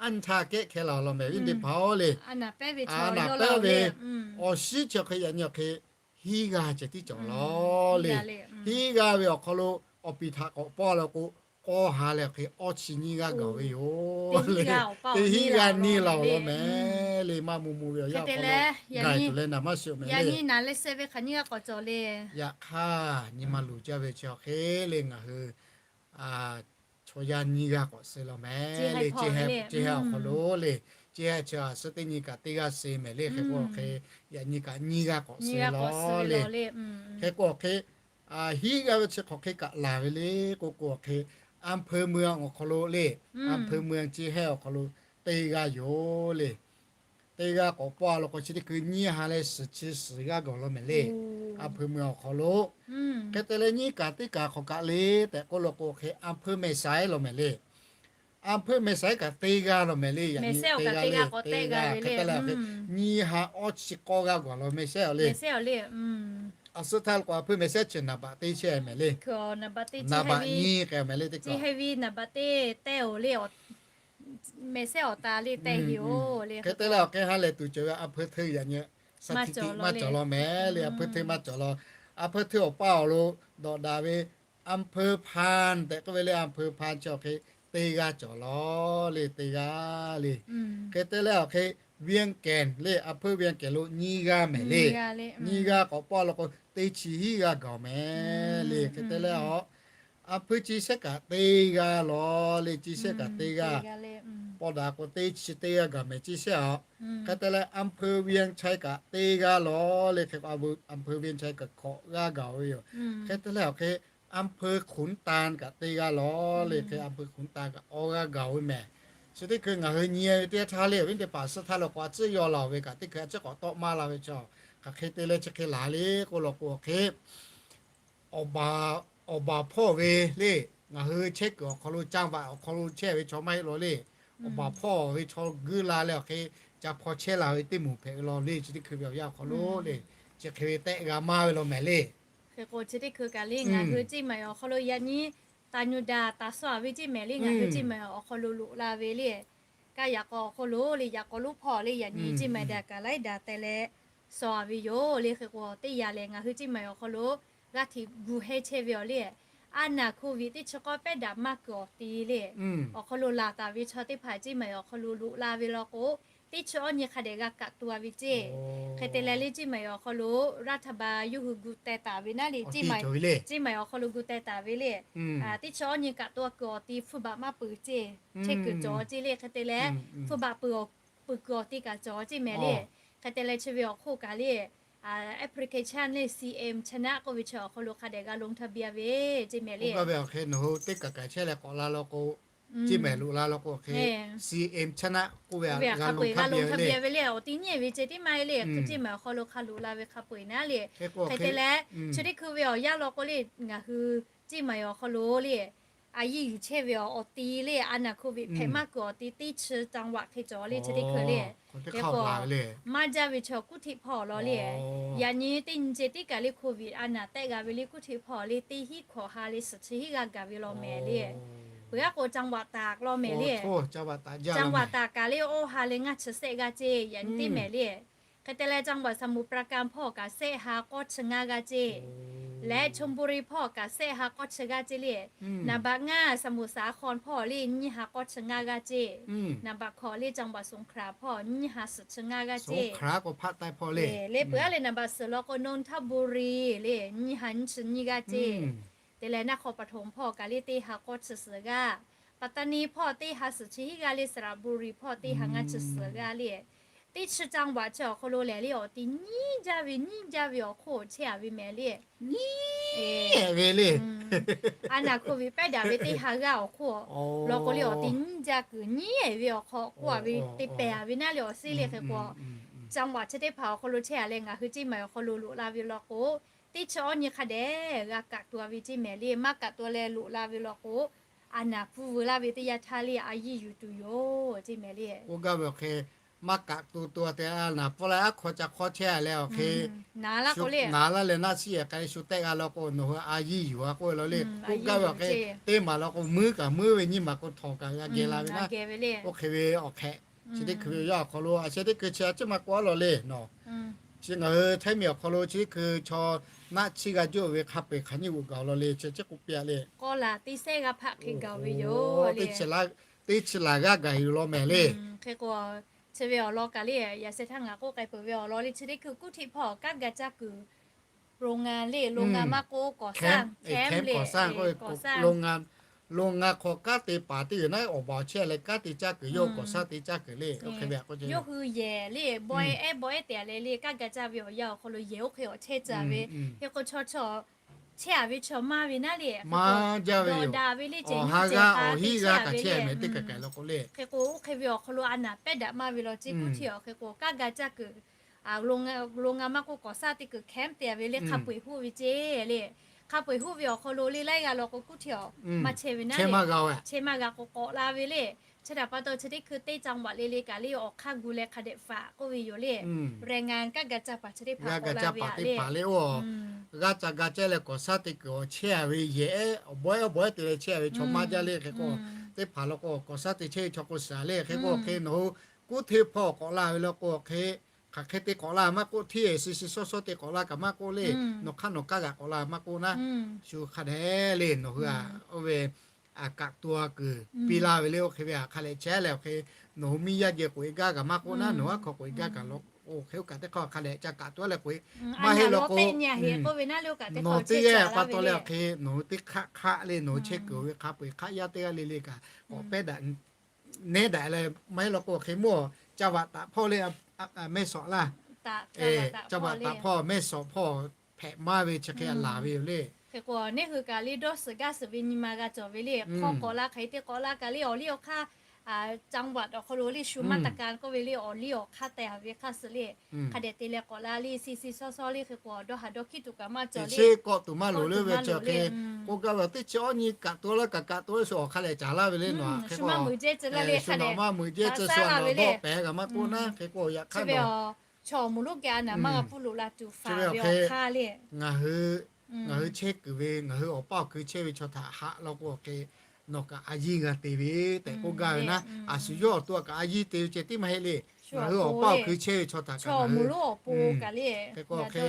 anˇ htaˇ kehˉ hkeh la law mehˍ viˉ teˇ hpaˍ-oˬ le. Aˬ naˍ pehˉ ve awˬ shinˉ chi hk'e yaꞈ nyi awˬ hk'e, hiˉ g'aˇ ceh tiˉ cawˬ law le. Hiˉ g'aˇ ve awˬ hk'aw lo awˬ piˍ htaꞈ k'awꞈ pawˇ la k'o, k'awˇ ha leh awˬ hk'e awˇ chi nyiˇ g'aˇ gaˬ ve yoˬ le. Teˇ hiˉ g'aˇ neˇ laˬ law mehˍ le. Maˇ mvuh mvuh ve awˬ yanˇ hk'aw lo gaˬ tuˬ leh naˍ maˇ shiˍ mehˍ le. Yaꞈ hk'aˇ, nyi ma luˬ jaˇ ve chi awˬ hk'e le ngaˬ hui chaw yaˇ nyiˇ g'aˇ k'awꞈ suh law mehˍ le. Ceˇ hehˉ awˬ hk'aw lo le, ceˇ hehˉ chi a suhˉ teˇ nyi kaꞈ teˇ g'aˇ suh mehˍ le. Hk'e k'o awˬ hk'e, yaꞈ nyi kaꞈ nyiˇ g'aˇ k'awꞈ suh law le. Hk'e k'o awˬ hk'e, hiˉ g'aˇ ve chi hk'awꞈ hk'e kaꞈ laˬ ve le k'o k'o awˬ hk'e, อำเภอเมือง awˬ hk'aw lo le, อำเภอเมือง ceˇ hehˉ awˬ hk'aw lo teˇ g'aˇ yoˬ le. Teˇ g'aˇ k'awꞈ pawˇ la k'o chi teˇ hkui nyiˇ ha leh suhˍ chi suhˍ g'aˇ gaˬ law mehˍ le. อำเภอเมือง awˬ hk'aw lo. Hk'e te leh nyiˇ kaꞈ teˇ kaꞈ hk'awꞈ kaꞈ le tehꞈ k'oˆ la k'o hk'e, อำเภอเมือง law mehˍ le. อำเภอเมือง kaꞈ teˇ g'aˇ law mehˍ le. Yaꞈ nyi teˇ g'aˇ le, teˇ g'aˇ hk'e te leh awˬ hk'e, nyiˇ ha awˇ chi k'awˇ g'aˇ gaˬ law mehˍ sehˉ awˬ le. A suhˉ htaˇ la k'o อำเภอเมือง chi naˍ baꞈ teˇ chehˇ mehˍ le. Naˍ baꞈ nyiˇ k'ai mehˍ le teˇ kaꞈ. Mehˍ sehˉ awˬ ta le tehꞈ heˍ-oˬ le. Hk'e te leh awˬ hk'e ha lehˬ tuˬ cawˬ ve อำเภอ hteu yaꞈ nyi สถิติ maˇ cawˬ law mehˍ le. อำเภอ hteu maˇ cawˬ law. อำเภอ hteu awˬ paˇ awˬ lo dawꞈ daꞈ ve อำเภอ พาน tehꞈ k'oˆ ve le. อำเภอ พาน chi awˬ hk'e teˇ g'aˇ cawˬ law le, teˇ g'aˇ le. Hk'e te leh awˬ hk'e เวียงแก่น le, อำเภอ เวียงแก่น lo nyiˇ g'aˇ mehˍ le. Nyiˇ g'aˇ k'awꞈ pawˇ la k'o teˇ chi hiˉ g'aˇ gaˬ mehˍ le. Hk'e te leh awˬ อำเภอ ceˇ sehˉ kaꞈ teˇ g'aˇ law le, ceˇ sehˉ kaꞈ teˇ g'aˇ. Pawˇ daꞈ k'o teˇ chi teˇ g'aˇ gaˬ mehˍ ceˇ sehˉ a. Hk'e te leh อำเภอ เวียงชัย kaꞈ teˇ g'aˇ law le. Hk'e k'o อำเภอ เวียงชัย kaꞈ hkawꞈ g'aˇ gaˬ ve yoˬ. Hk'e te leh awˬ hk'e อำเภอ ขุนตาล kaꞈ teˇ g'aˇ law le. Hk'e อำเภอ ขุนตาล kaꞈ awˇ g'aˇ gaˬ ve mehˍ. Chi teˇ hkui ngaˬ hui nyi ve teˇ yanˇ htaˇ le awˬ viˉ teˇ hpaˍ suhˉ htaˇ lo k'o a tcuhˉ yaw laˬ ve kaꞈ teˇ hkui a tcuhˉ k'awꞈ tawˆ maˇ la ve chaw, hk'aˬ hk'e te leh chi hk'e laˬ le k'oˆ la k'o awˬ hk'e awˬ baˬ hpawˇ ve le, ngaˬ hui chehˇ kuiˬ awˬ hk'aw lo จังหวัด awˬ hk'aw lo chehˇ ve chaw maˇ heˆ law le. Awˬ baˬ hpawˇ ve chaw guiˇ la leh awˬ hk'e ca hpaw chehˇ la ve teˇ moˍ hpehꞈ ve law le. Chi teˇ hkui ve awˬ yanˇ awˬ hk'aw lo le, chi hk'e ve tehˆ g'a maˇ ve law mehˍ le. Hk'e k'o chi teˇ hkui kaꞈ le ngaˬ hui ceˇ maˬ awˬ hk'aw lo yaꞈ nyi taˍ nyu daꞈ taˍ sawˇ a ve ceˇ mehˍ le. Ngaˬ hui ceˇ maˬ awˬ hk'aw lo loꞈ la ve le. Kaˇ yaꞈ k'aw awˬ hk'aw lo le yaꞈ k'aw lonˉ hpawˇ le yaꞈ nyi ceˇ maˬ daꞈ kaꞈ laiˉ daꞈ teh leh sawˇ a ve yoˬ le. Hk'e k'o teˇ yanˇ lehˬ ngaˬ hui ceˇ maˬ awˬ hk'aw lo g'aˇ hteꞈ gu hehˇ chehˇ ve awˬ le, a naˍ โควิด teˇ chi k'awˇ pehˉ daꞈ maˇ kuiˬ awˬ ti le, awˬ hk'aw lo laˬ taˍ ve chaw teˇ hpaˍ ceˇ maˬ awˬ hk'aw lo loꞈ la ve law k'o, teˇ chi awˇ nyi hk'a dehꞈ g'a kaꞈ tu a ve ceˇ. Hk'e te leh le ceˇ maˬ awˬ hk'aw lo รัฐบาล yawˇ hui gu teh taˍ ve naˉ le, ceˇ maˬ awˬ hk'aw lo gu teh taˍ ve le. Teˇ chi awˇ nyi kaꞈ tu a kuiˬ awˬ ti hpfuhˇ baꞈ maˇ peuˬ ceˇ, chehˇ kuiˬ cawˬ ceˇ le. Hk'e te leh hpfuhˇ baꞈ peuˬ awˬ peuˬ kuiˬ awˬ ti kaꞈ cawˬ ceˇ mehˍ le. Hk'e te leh chi ve awˬ hk'oˆ kaꞈ le, application le CM China k'oˆ ve chi awˬ hk'aw lo hk'a dehꞈ g'a ลงทะเบียน ve ceˇ mehˍ le. Awˬ hk'e teˇ kaꞈ kaꞈ chehˇ leh k'awꞈ la law k'o, ceˇ mehˍ loꞈ la law k'o hk'e, CM China k'oˆ ve hk'a peu-eˬ g'a ลงทะเบียน ve le. Awˬ ti nyi ve ceˇ teˇ maˇ heˆ le. Hk'e ceˇ mehˍ awˬ hk'aw lo hk'a loꞈ la ve hk'a peu-eˬ naˉ le. Hk'e te leh chi teˇ hkui ve awˬ yanˇ law k'o le, ngaˬ hui ceˇ maˬ awˬ hk'aw lo le a yiˇ yuˬ chehˇ ve awˬ ti le, a naˍ โควิด hpehꞈ maˇ kuiˬ awˬ ti teˇ chi จังหวัด hk'e cawˬ le chi teˇ hkui le. Hk'e k'o maˇ jaˇ ve chaw กรุงเทพ hpawˇ law le. Yaꞈ nyi teˇ nyi ceˇ teˇ kaꞈ le โควิด a naˍ tehˆ g'a ve le กรุงเทพ hpawˇ le teˇ hiˉ hkawꞈ ha le suhˍ chi hiˉ g'aˇ gaˬ ve law mehˍ le. Peuˬ g'aˇ k'o จังหวัดตาก law mehˍ le. จังหวัดตาก kaꞈ le awˇ ha leh ngaˇ chi sehˆ g'aˇ ceˇ yaꞈ nyi teˇ mehˍ le. Hk'e te leh จังหวัดสมุทรปราการ hpawˇ kaꞈ sehˆ ha k'awˇ chi ngaˇ g'aˇ ceˇ. Leh ชลบุรี hpawˇ kaꞈ sehˆ ha k'awˇ chi g'aˇ ceˇ le. Naˍ baꞈ ngaˇ สมุทรสาคร hpawˇ le nyiˇ ha k'awˇ chi ngaˇ g'aˇ ceˇ. Naˍ baꞈ hkawꞈ le จังหวัดสงขลา hpawˇ nyiˇ ha suhˍ chi ngaˇ g'aˇ ceˇ. Leh peuˬ aˉ leh naˍ baꞈ suhˍ law k'o นนทบุรี le nyiˇ ha nyiˇ chi nyiˇ g'aˇ ceˇ. Te leh นครปฐม hpawˇ kaꞈ le teˇ ha k'awˇ chi suhˍ g'aˇ, ปัตตานี hpawˇ teˇ ha suhˍ chi hiˉ g'aˇ le, สระบุรี hpawˇ teˇ ha ngaˇ chi suhˍ g'aˇ le. Teˇ chi จังหวัด chi awˬ hk'aw lo lehˬ le awˬ ti nyiˇ jaˇ ve nyiˇ jaˇ ve awˬ hk'oˆ chehˇ a ve mehˍ le. Nyiˇ ve le. A naˍ โควิด pehˉ daꞈ ve teˇ ha g'aˇ awˬ hk'oˆ law k'o le awˬ ti nyiˇ jaˇ kuiˬ nyiˇ ve awˬ hk'aw k'oˆ a ve te pehˍ a ve naˉ le awˬ seˉ le. Hk'e k'o จังหวัด chi teˇ hpaˍ awˬ hk'aw lo chehˇ a leh ngaˬ hui ceˇ maˬ awˬ hk'aw lo loꞈ la ve law k'o, teˇ chi awˇ nyi hk'a dehꞈ g'a kaꞈ tu a ve ceˇ mehˍ le. Maˇ kaꞈ tu leh loꞈ la ve law k'o, a naˍ pfuhˇ veu laˇ ve teˇ yanˇ htaˇ le a yiˇ yuˬ tuˬ yoˬ ceˇ mehˍ le. K'oˆ gaˇ ve awˬ hk'e maˇ kaꞈ to to te a naˍ pfuhˇ leh aˉ hk'aw ca hk'awˇ chehˇ a leh awˬ hk'e, naˍ laˇ leh naˆ shiˉ yehˬ k'ai shu tehˆ g'a law k'o, nawˬ hui a yiˇ yuˬ a k'oˆ ve law le. K'oˆ gaˇ ve awˬ hk'e, teˇ maˬ law k'o, muiˉ kaꞈ muiˉ ve nyiˇ maˬ k'o, htawnˍ kaꞈ g'a geh la ve naˆ. Oˇ hk'e ve awˬ hk'e, chi teˇ hkui ve yaˇ awˬ hk'aw lo a sheh teˇ hkui chi a ciˉ maˇ k'oˆ a law le nawˬ. Chi ngaˬ hui Htaiˇ miˬ awˬ hk'aw lo chi teˇ hkui chaw naˆ chiˇ g'a juˆ ve hk'a peu-eˬ hk'aˬ nyiˇ g'uꞈ gaˬ law le, chi a ciˉ k'oˆ piˇ a le. K'awˇ laˬ teˇ sehˉ g'aˇ hpaˆ hk'e gaˬ ve yoˬ. Teˇ chi laˬ g'aˇ gaˬ yuˬ law mehˍ le. Hk'e k'o, chi ve awˬ lawn kaꞈ le, yaꞈ sheh htaˇ ngaˬ k'oˆ k'ai peuˬ ve awˬ lawn le, chi teˇ hkui kuˇ htiˆ hpawˇ kanˉ ga caˇ kuiˬ โรงงาน le, โรงงาน maˇ k'oˆ ก่อสร้าง แคมป์ แคมป์ le, ก่อสร้าง โรงงาน hk'aw kanˉ te paˍ teˇ g'uiˬ naˉ awˬ baˬ awˬ chehˇ leh kanˉ te caˇ kuiˬ yawˇ ก่อสร้าง te caˇ kuiˬ le. Oˇ hk'e ve a k'o, yawˇ hui yehˬ le, bawehˇ ehˉ bawehˇ ehˉ te a le le, kanˉ ga caˇ ve awˬ yanˇ awˬ hk'aw lo yehˬ oˇ hk'e awˬ chehˇ caˇ ve. Hk'e k'o chaw chaw chehˇ a ve chaw maˇ ve naˉ le, maˇ jaˇ ve yoˬ. Daꞈ ve le, ceh nyi ceh k'a te chehˇ a ve le. Hk'e k'o oˇ hk'e ve awˬ hk'aw lo a naˍ pehˉ daꞈ maˇ ve law ceˇ. Kuˇ htiˆ awˬ hk'e k'o kanˉ ga caˇ kuiˬ โรงงาน maˇ k'oˆ ก่อสร้าง te kuiˬ แคมป์ te a ve le, hk'a peu-eˬ huˆ ve ceˇ le. Hk'a peu-eˬ huˆ ve awˬ hk'aw lo le laiˉ g'aˇ law k'o kuˇ htiˆ awˬ maˇ chehˇ ve naˉ le, chehˇ maˇ g'a k'o k'awꞈ la ve le. Chi htaꞈ pa taw chi teˇ hkui teˇ จังหวัด le le kaꞈ le awˬ hk'aˇ gu leh hk'a dehꞈ faꞈ k'oˆ ve yoˬ le. แรงงาน kanˉ ga caˇ paˍ chi teˇ hpaˍ k'awꞈ la ve a le. G'aˇ ca ga cehˇ leh ก่อสร้าง te kuiˬ awˬ chehˇ a ve yehˬ ehˉ awˬ bawehˇ ehˉ bawehˇ te leh chehˇ a ve chaw maˇ jaˇ le. Hk'e k'o teˇ hpaˍ law k'o ก่อสร้าง te chehˇ ve chaw k'o shiˍ a le. Hk'e k'o hk'e nawˬ hui kuˇ htiˆ hpawˇ k'awꞈ la ve law k'o hk'e, hk'aˬ hk'e te k'awꞈ la maˇ k'oˆ, hteˇ siˍ siˍ sawˇ sawˇ te k'awꞈ la kaꞈ maˇ k'oˆ le. Nawˬ hk'aˇ nawˬ kaˇ g'aꞈ k'awꞈ la maˇ k'oˆ naˉ, shu hk'a dehꞈ le nawˬ hui a oˇ ve a kaꞈ to a kuiˬ piˇ laˇ ve le. Oˇ hk'e ve a hk'a lehꞈ chehˇ leh awˬ hk'e, nawˬ hui miˇ yaˇ geh k'oꞈ e gaˇ kaꞈ maˇ k'oˆ naˉ, nawˬ aˉ hk'aw k'oꞈ e gaˇ kaꞈ law k'o, hk'e oˇ kaꞈ teˇ hk'aˇ hk'a lehꞈ ca kaꞈ to a leh k'oꞈ e maˇ heˆ law k'o, nawˬ teˇ g'aˇ pa taw leh awˬ hk'e nawˬ hui teˇ hk'aˆ hk'aˆ le nawˬ hui chehˇ kuiˬ ve hk'a peu-eˬ hk'aˆ yaˇ teˇ g'aˇ le le kaꞈ k'awꞈ pehˉ daꞈ nehˉ daꞈ leh maˇ heˆ law k'o, hk'e mawˇ ca vaꞈ taꞈ hpawˇ le, mehˇ shawˍ laˇ, ca vaꞈ taꞈ hpawˇ mehˇ shawˍ hpawˇ hpehꞈ maˇ ve chi hk'e a laˬ ve yoˬ le. Hk'e k'o neˇ hui kaꞈ le dawˇ suhˍ gaˇ suhˍ ve nyi ma g'a cawˬ ve le. Hk'aw k'awꞈ la hk'aˬ hk'e te k'awꞈ la kaꞈ le awˬ liˇ awˬ hk'aˇ จังหวัด awˬ hk'aw lo le shu maˇ taˍ ka k'oˆ ve le awˬ liˇ awˬ hk'aˇ te a ve hk'aˇ suh le, hk'a dehꞈ te leh k'awꞈ la le, si si sawˇ sawˇ le. Hk'e k'o dawˇ haˍ dawˇ hkiˇ tuˬ kaꞈ maˇ cawˬ le. K'awꞈ tuˬ maˇ loˍ le ve chi hk'e k'oˆ gaˇ ve teˇ chi awˉ nyi kaꞈ to laˇ kaꞈ kaꞈ to shu awˬ hk'a lehꞈ caˍ laˇ ve le nawˬ. Hk'e k'o maˇ muiˬ jehˇ ceh laˇ le, shu nawˬ maˇ muiˬ jehˇ ceh shu a nawˬ dawˆ pehˍ kaꞈ maˇ k'oˆ naˉ. Hk'e k'o yaꞈ hk'aˇ ve chaw awˬ moˍ lonˉ geh a naˍ maˇ g'a pfuhˇ loꞈ la tuˬ faˍ ve awˬ hk'aˇ le. Ngaˬ hui, ngaˬ hui chehˇ kuiˬ ve ngaˬ hui awˬ paˇ awˬ kui chehˇ ve chaw htaꞈ haꞈ law k'o hk'e, nawˬ kaꞈ a yiˇ g'a te ve tehꞈ k'oˆ gaˇ ve naˉ. A shu yawˇ awˬ to kaꞈ a yiˇ te ve ceh tiˉ maˇ heˆ le. Ngaˬ hui awˬ paˇ awˬ kui chehˇ ve chaw htaꞈ kaꞈ ngaˬ hui hk'e k'o hk'e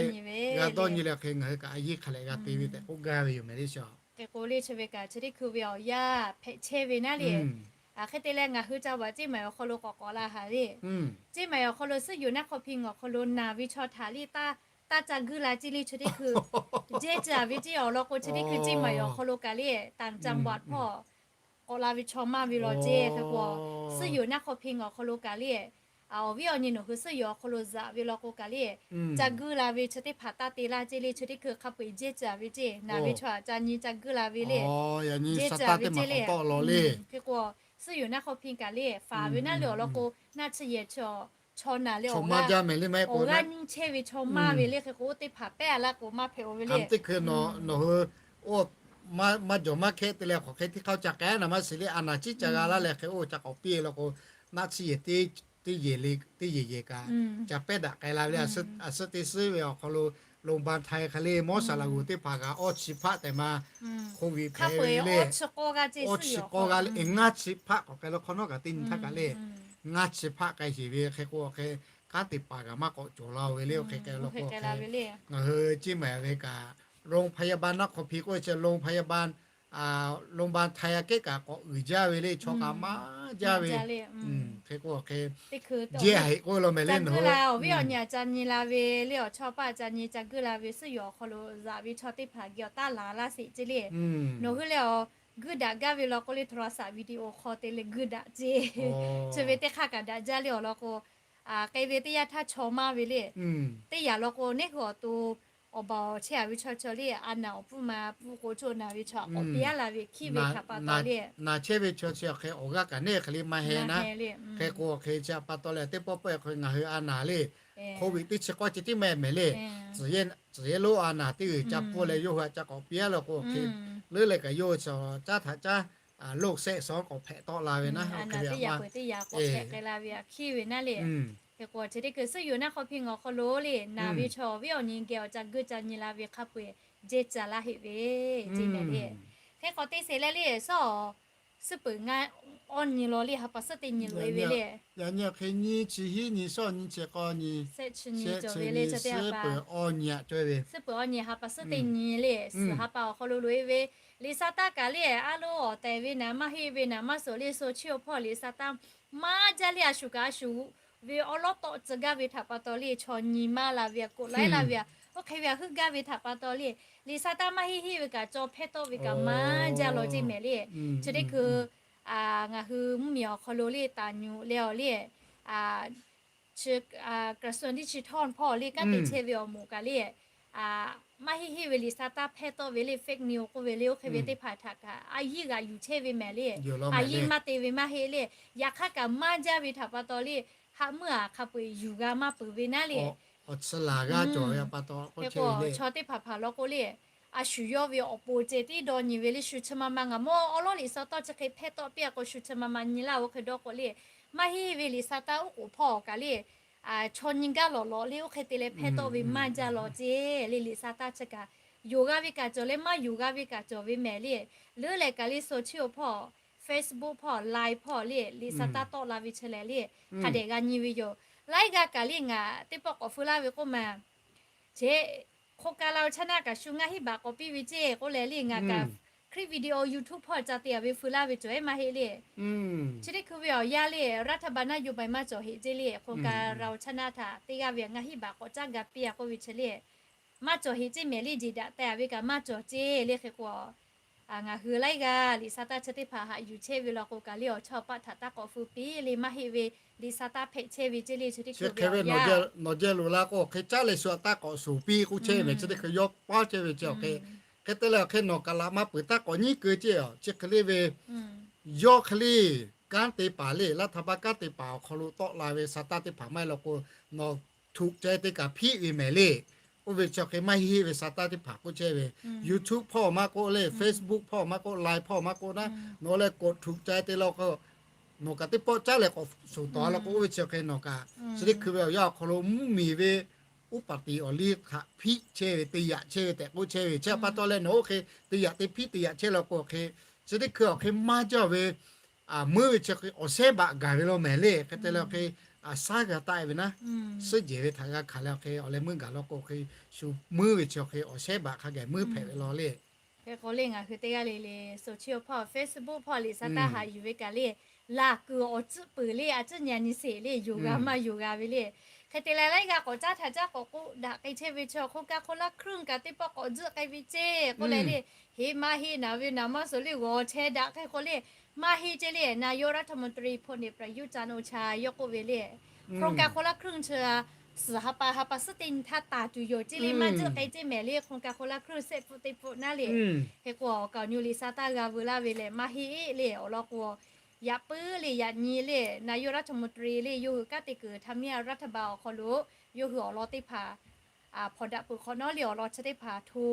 g'a dawˇ nyi leh hk'e ngaˬ hui kaꞈ a yiˇ hk'a lehꞈ g'a te ve tehꞈ k'oˆ gaˇ ve yoˬ mehˍ le sha. Hk'e k'o le chi ve kaꞈ chi teˇ hkui ve awˬ yanˇ hpehꞈ chehˇ ve naˉ le. Hk'e te leh ngaˬ hui ca vaꞈ Ceˇ maiˍ awˬ hk'aw lo k'awꞈ k'awꞈ la haˍ le. Ceˇ maiˍ awˬ hk'aw lo suhˉ yoˬ naˆ hk'aw hpi ngaˬ awˬ hk'aw lo naˬ ve chaw htaꞈ le taˇ, taˇ ca guiˇ la ceˇ le chi teˇ hkui jehˇ ceh ve ceˇ awˬ lawn k'o chi teˇ hkui Ceˇ maiˍ awˬ hk'aw lo kaꞈ le ต่างจังหวัด hpawˇ k'awꞈ la ve chaw maˇ ve law ceˇ. Hk'e k'o suhˉ yoˬ naˆ hk'aw hpi ngaˬ awˬ hk'aw lo kaꞈ le awˬ viˉ awˬ nyi nawˬ hui suhˉ yoˬ awˬ hk'aw lo zaꞈ ve law k'o kaꞈ le ca guiˇ la ve chi teˇ hpaˍ taˇ te laˇ ceˇ le chi teˇ hkui hk'a peu-eˬ jehˇ ceh ve ceˇ. Naˬ ve chaw htaꞈ ca nyi ca guiˇ la ve le jehˇ ceh ve ceˇ le. Hk'e k'o suhˉ yoˬ naˆ hk'aw hpi kaꞈ le faˍ ve naˉ le awˬ lawn k'o naˆ chi yehˬ chaw, chaw naˬ le awˬ g'aˇ nyi chehˇ ve chaw maˇ ve le. Hk'e k'o oˇ teˇ hpaˍ pehˉ a laˇ k'o maˇ hpehꞈ-o ve le. Teˇ hkui nawˬ, nawˬ hui oˇ maˇ jawˬ maˇ hkehˇ te leh hk'aˬ hk'e teˇ hk'aˇ ca k'ai naˍ maˇ shiˍ le. A naˬ ciˉ ca g'a laˇ leh hk'e oˇ ca k'awꞈ piˇ law k'o naˆ chi yehˬ teˇ yehˬ le, teˇ yehˬ yehˬ kaꞈ ca pehˉ daꞈ k'ai la ve le. A suhˉ teˇ suhˉ ve awˬ hk'aw lo โรงพยาบาลไทย hk'e le mawˇ saˍ laꞈ g'uˬ teˇ hpaˍ kaꞈ awˇ chi hpaˆ tehꞈ ma hk'oˆ ve hpehꞈ ve le. Awˇ chi k'awˇ g'aˇ ceˇ, ngaˇ chi hpaˆ k'awꞈ k'ai law hk'awꞈ nawˉ kaꞈ teˇ nyi htaˇ kaꞈ le ngaˇ chi hpaˆ k'ai sheˍ ve. Hk'e k'o hk'e kanˉ te paˍ kaꞈ maˇ k'awꞈ cawˬ la-o ve le. Oˇ hk'e k'ai law k'o ngaˬ hui Ceˇ maiˍ ve kaꞈ โรงพยาบาล naˆ hk'aw hpi k'oˆ ve chi โรงพยาบาล โรงพยาบาล ไทย aꞈ kehˉ kaꞈ k'awꞈ uiˍ jaˇ ve le. Chaw kaꞈ maˇ jaˇ ve. Hk'e k'o hk'e jehˇ heꞈ k'oˆ law mehˍ le. Awˬ viˉ awˬ nyi ca nyi la ve le, awˬ chawˇ paˆ ca nyi ca guiˇ la ve suhˉ yoˬ awˬ hk'aw lo zaꞈ ve chaw teˇ hpaˍ geh awˬ taˇ laˬ laˇ sheˍ ceˇ le. Nawˬ hui lehˬ awˬ guiˇ daꞈ gaˇ ve law k'o le โทรศัพท์ video call te leh guiˇ daꞈ ceˇ. Chi ve teˇ hk'aˇ kaꞈ daꞈ jaˇ le awˬ lawn k'o k'ai ve teˇ yanˇ htaˇ chaw maˇ ve le. Teˇ yanˇ law k'o neˇ hui awˬ to awˬ baˬ awˬ chehˇ a ve chaw chaw le a naˬ awˬ pfuhˇ ma pfuhˇ k'o chaw naˬ ve chaw k'awꞈ piˇ a la ve hkiˇ ve htaꞈ pa taw le. Naˬ chehˇ ve chaw chi awˬ hk'e awˬ g'aˇ kaꞈ neˇ hk'e le maˇ heˆ naˉ. Hk'e k'o hk'e chi a pa taw leh teˇ pawˆ pawˆ hk'e ngaˬ hui a naˬ le, โควิด teˇ chi k'awˇ ceh tiˉ maˇ heˆ mehˍ le. Tcuhˍ yehˇ lonˉ a naˬ teˇ g'uiˬ ca pfuhˇ leh yawˇ hui htaꞈ ca k'awꞈ piˇ a law k'o hk'e leuˉ leh kaꞈ yawˇ hui chi caˉ htaꞈ caˉ โลกแทรกซ้อน k'awꞈ hpehꞈ tawˆ la ve naˉ, teˇ yanˇ peuˬ teˇ yanˇ k'awꞈ hpehꞈ k'ai la ve htaꞈ hkiˇ ve naˉ le. Hk'e k'o chi teˇ hkui suhˉ yoˬ naˉ hk'aw hpiˇ ngaˬ awˬ hk'aw lo le, naˬ ve chaw awˬ viˉ awˬ nyi geh awˬ ca geuˆ ca nyi la ve hk'a peu-eˬ jehˇ ca laˇ heˆ ve, teˇ mehˍ le. Hk'e k'awꞈ te sheˍ leh le, suhˉ awˬ suhˉ peuˬ ngaˇ awˇ nyi law le, ha pa suhˉ teˇ nyi loꞈ-e ve le. Yaꞈ nyi hk'e nyi chi hiˉ nyi suhˉ nyi chi k'awˇ nyi, suhˉ peuˬ awˇ nyi aꞈ cawˇ ve, suhˉ peuˬ awˇ nyi ha pa suhˉ teˇ nyi le, suhˍ ha pa awˬ hk'aw lo loꞈ-e ve. Liꞈ sa taˇ kaꞈ le, a lo awˬ tehˬ ve naˍ maˇ heˆ ve naˍ maˇ suhˍ le, so chiˇ awˬ hpawˇ Liꞈ sa taˇ maˇ jaˇ le, a shuˍ kaꞈ a shuˍ ve awˉ lawˉ tawˆ tcuh gaˇ ve htaꞈ pa taw le, chaw nyi maˇ la ve, k'oꞈ laiˉ la ve, oˇ hk'e ve a heuˆ gaˇ ve htaꞈ pa taw le, Liꞈ sa taˇ maˇ heˆ heˆ ve kaꞈ caw hpehˇ tawˆ ve kaꞈ maˇ jaˇ law, teˇ mehˍ le. Chi teˇ hkui ngaˬ hui mvuhˇmiˬ awˬ hk'aw lo le taˍ nyuꞈ leh awˬ le, chi กระทรวงดิจิทัล hpawˇ le kanˉ te chehˇ ve awˬ moˍ kaꞈ le, maˇ heˆ heˆ ve Liꞈ sa taˇ hpehˇ tawˆ ve le, fake news k'oˆ ve le, oˇ hk'e ve teˇ hpaˍ htaꞈ kaꞈ a yiˇ g'aꞈ yuˬ chehˇ ve mehˍ le. A yiˇ maˇ te ve maˇ heˆ le. Yaꞈ hk'aˇ kaꞈ maˇ jaˇ ve htaꞈ pa taw le, haꞈ meuˇ aꞈ hk'a peu-eˬ yuˬ g'a maˇ peuˬ ve naˉ le. Awˬ tcuh laˬ g'aˇ cawˬ ve pa taw k'oˆ chehˇ ve le. Chaw teˇ hpaˍ hpaˍ law k'o le, a shu yawˇ ve awˬ pon ceh tiˉ dawˇ nyi ve le, shu chi ma ma ngaˬ mawˇ awˉ lawˉ Liꞈ sa taˇ chi hk'e hpehˇ tawˆ piˇ a k'o, shu chi ma ma nyi laˇ-oˬ hk'e dawˇ k'o le, maˇ heˆ ve Liꞈ sa taˇ uˉ k'oˍ hpawˇ kaꞈ le, chaw nyi gaˇ lawˬ lawˬ le, oˇ hk'e te leh hpehˇ tawˆ ve maˇ jaˇ law ceˇ le. Liꞈ sa taˇ chi kaꞈ yonˍ g'a ve kaꞈ cawˬ leh maˇ yonˍ g'a ve kaꞈ cawˬ ve mehˍ le. Leuˉ leh kaꞈ le, so chiˇ awˬ hpawˇ Facebook hpawˇ Line hpawˇ le, Liꞈ sa taˇ tawˆ la ve chi lehˬ le, hk'a dehꞈ g'a nyi ve yoˬ. Laiˉ g'aˇ kaꞈ le ngaˬ teˇ pawˆ k'awꞈ feu laˇ ve k'oˆ ma, cheˇ โครงการเราชนะ kaꞈ shu ngaˇ hinˉ baꞈ k'awꞈ piˇ ve ceˇ k'oˆ leh le, ngaˬ kaꞈ clip video YouTube hpawˇ ca te-a ve feu laˇ ve cawˬ-e maˇ heˆ le. Chi teˇ hkui ve awˬ yanˇ le, รัฐบาลนโยบาย maˇ cawˬ heˆ ceˇ le, โครงการเราชนะ htaꞈ teˇ g'aˇ ve ngaˇ hinˉ baꞈ k'awꞈ caˉ ga piˇ-a k'oˆ ve chi le, maˇ cawˬ heˆ ceˇ mehˍ le, jeˬ daꞈ teh-a ve kaꞈ maˇ cawˬ ceˇ le. Hk'e k'o, ngaˬ hui laiˉ g'aˇ Liꞈ sa taˇ chi teˇ hpaˍ haꞈ yuˬ chehˇ ve law k'o kaꞈ le, awˬ chawˇ awˬ paˆ htaꞈ taˇ k'awꞈ feu piˇ le, maˇ heˆ ve Liꞈ sa taˇ hpehꞈ chehˇ ve ceˇ le. Chi teˇ hkui ve nawˬ jehˇ lo laˇ k'o, hk'e caˉ leh shu htaꞈ taˇ k'awꞈ shuˍ piˇ k'oˆ chehˇ mehˍ. Chi teˇ hkui yawˇ paˉ chehˇ ve chi awˬ hk'e, hk'e te leh awˬ hk'e nawˬ kaꞈ laꞈ maˇ peuˬ taˇ k'awꞈ nyiˉ keu ceˇ a. Chi hk'e le ve, yawˇ hk'e le kanˉ te paˍ le, รัฐบาล kanˉ te paˍ awˬ hk'aw lo tawˆ la ve sa taˇ teˇ hpaˍ maˇ heˆ law k'o, nawˬ ถูกใจ te kaꞈ hpiˆ ve mehˍ le. Oˇ ve chi awˬ hk'e maˇ heˆ ve sa taˇ teˇ hpaˍ k'oˆ chehˇ ve, YouTube hpawˇ maˇ k'oˆ le, Facebook hpawˇ maˇ k'oˆ, Line hpawˇ maˇ k'oˆ naˉ, nawˬ leh กดถูกใจ te law k'o, nawˬ kaꞈ teˇ pawˆ caˉ leh k'awꞈ shuˍ tawˍ law k'o, oˇ ve chi awˬ hk'e nawˬ kaꞈ chi teˇ hkui ve awˬ yanˇ awˬ hk'aw lo mvuhˇmiˬ ve uˉ paˍ tiˍ awˬ liˇ htaꞈ hpiˆ chehˇ ve, te yaꞈ chehˇ ve tehꞈ k'oˆ chehˇ ve, chi pa taw leh nawˬ oˇ hk'e te yaꞈ te hpiˆ te yaꞈ chehˇ law k'o, hk'e chi teˇ hkui awˬ hk'e maˇ jaˇ ve, meuˇ ve chi awˬ shehˉ baꞈ gaˬ ve law mehˍ le. Hk'e te leh awˬ hk'e shaˉ g'a taˆ-e ve naˉ, suhˉ jehˬ ve htaꞈ g'a hkanˍ leh awˬ hk'e awˬ leh meuˇ gaˬ law k'o, hk'e shu meuˇ ve chi awˬ hk'e awˬ shehˉ baꞈ hk'a gaˬ meuˇ hpehꞈ ve law le. Hk'e k'o le ngaˬ hui teˇ g'aˇ le le social hpawˇ Facebook hpawˇ Liꞈ sa taˇ haꞈ yuˬ ve kaꞈ le, laˬ kuiˬ awˬ tcuhˆ peuˬ le, a tcuhˉ nyi a nyi sheˍ le, yonˍ g'a maˇ yonˍ g'a ve le. Hk'e te leh laiˉ g'aˇ k'awꞈ caˉ htaꞈ caˉ k'awꞈ k'oˆ daꞈ k'ai chehˇ ve chi โครงการคนละครึ่ง kaꞈ teˇ pawˆ k'awꞈ tzuhˆ k'ai ve ceˇ k'oˆ leh le, heˆ maˇ heˆ naˍ ve naˍ maˇ suhˍ le g'awˬ chehˇ daꞈ k'ai k'o le, maˇ heˆ ceˇ le. นายกรัฐมนตรี พลเอกประยุทธ์ จันทร์โอชา yawˇ k'oˆ ve le, โครงการคนละครึ่ง chi suhˍ ha pa ha pa suhˉ teˇ nyi htaˇ taˍ tuˬ yoˬ ceˇ le, maˇ tzuhˆ k'ai ceˇ mehˍ le, โครงการคนละครึ่ง sehˆ pfuhˆ teˇ pfuhˆ naˉ le. Hk'e k'o awˬ kaoˬ nyu Liꞈ sa taˇ g'a veu laˇ ve lehˬ, maˇ heˆ le awˬ lawn k'o, yaꞈ puiˉ le yaꞈ nyi le, นายกรัฐมนตรี le yawˇ hui kanˉ te kuiˬ ทำเนียบรัฐบาล awˬ hk'aw lo yawˇ hui awˬ lawn teˇ hpaˍ hpawnˬ daꞈ peuˬ hk'awꞈ nawˉ le awˬ lawn chi teˇ hpaˍ hto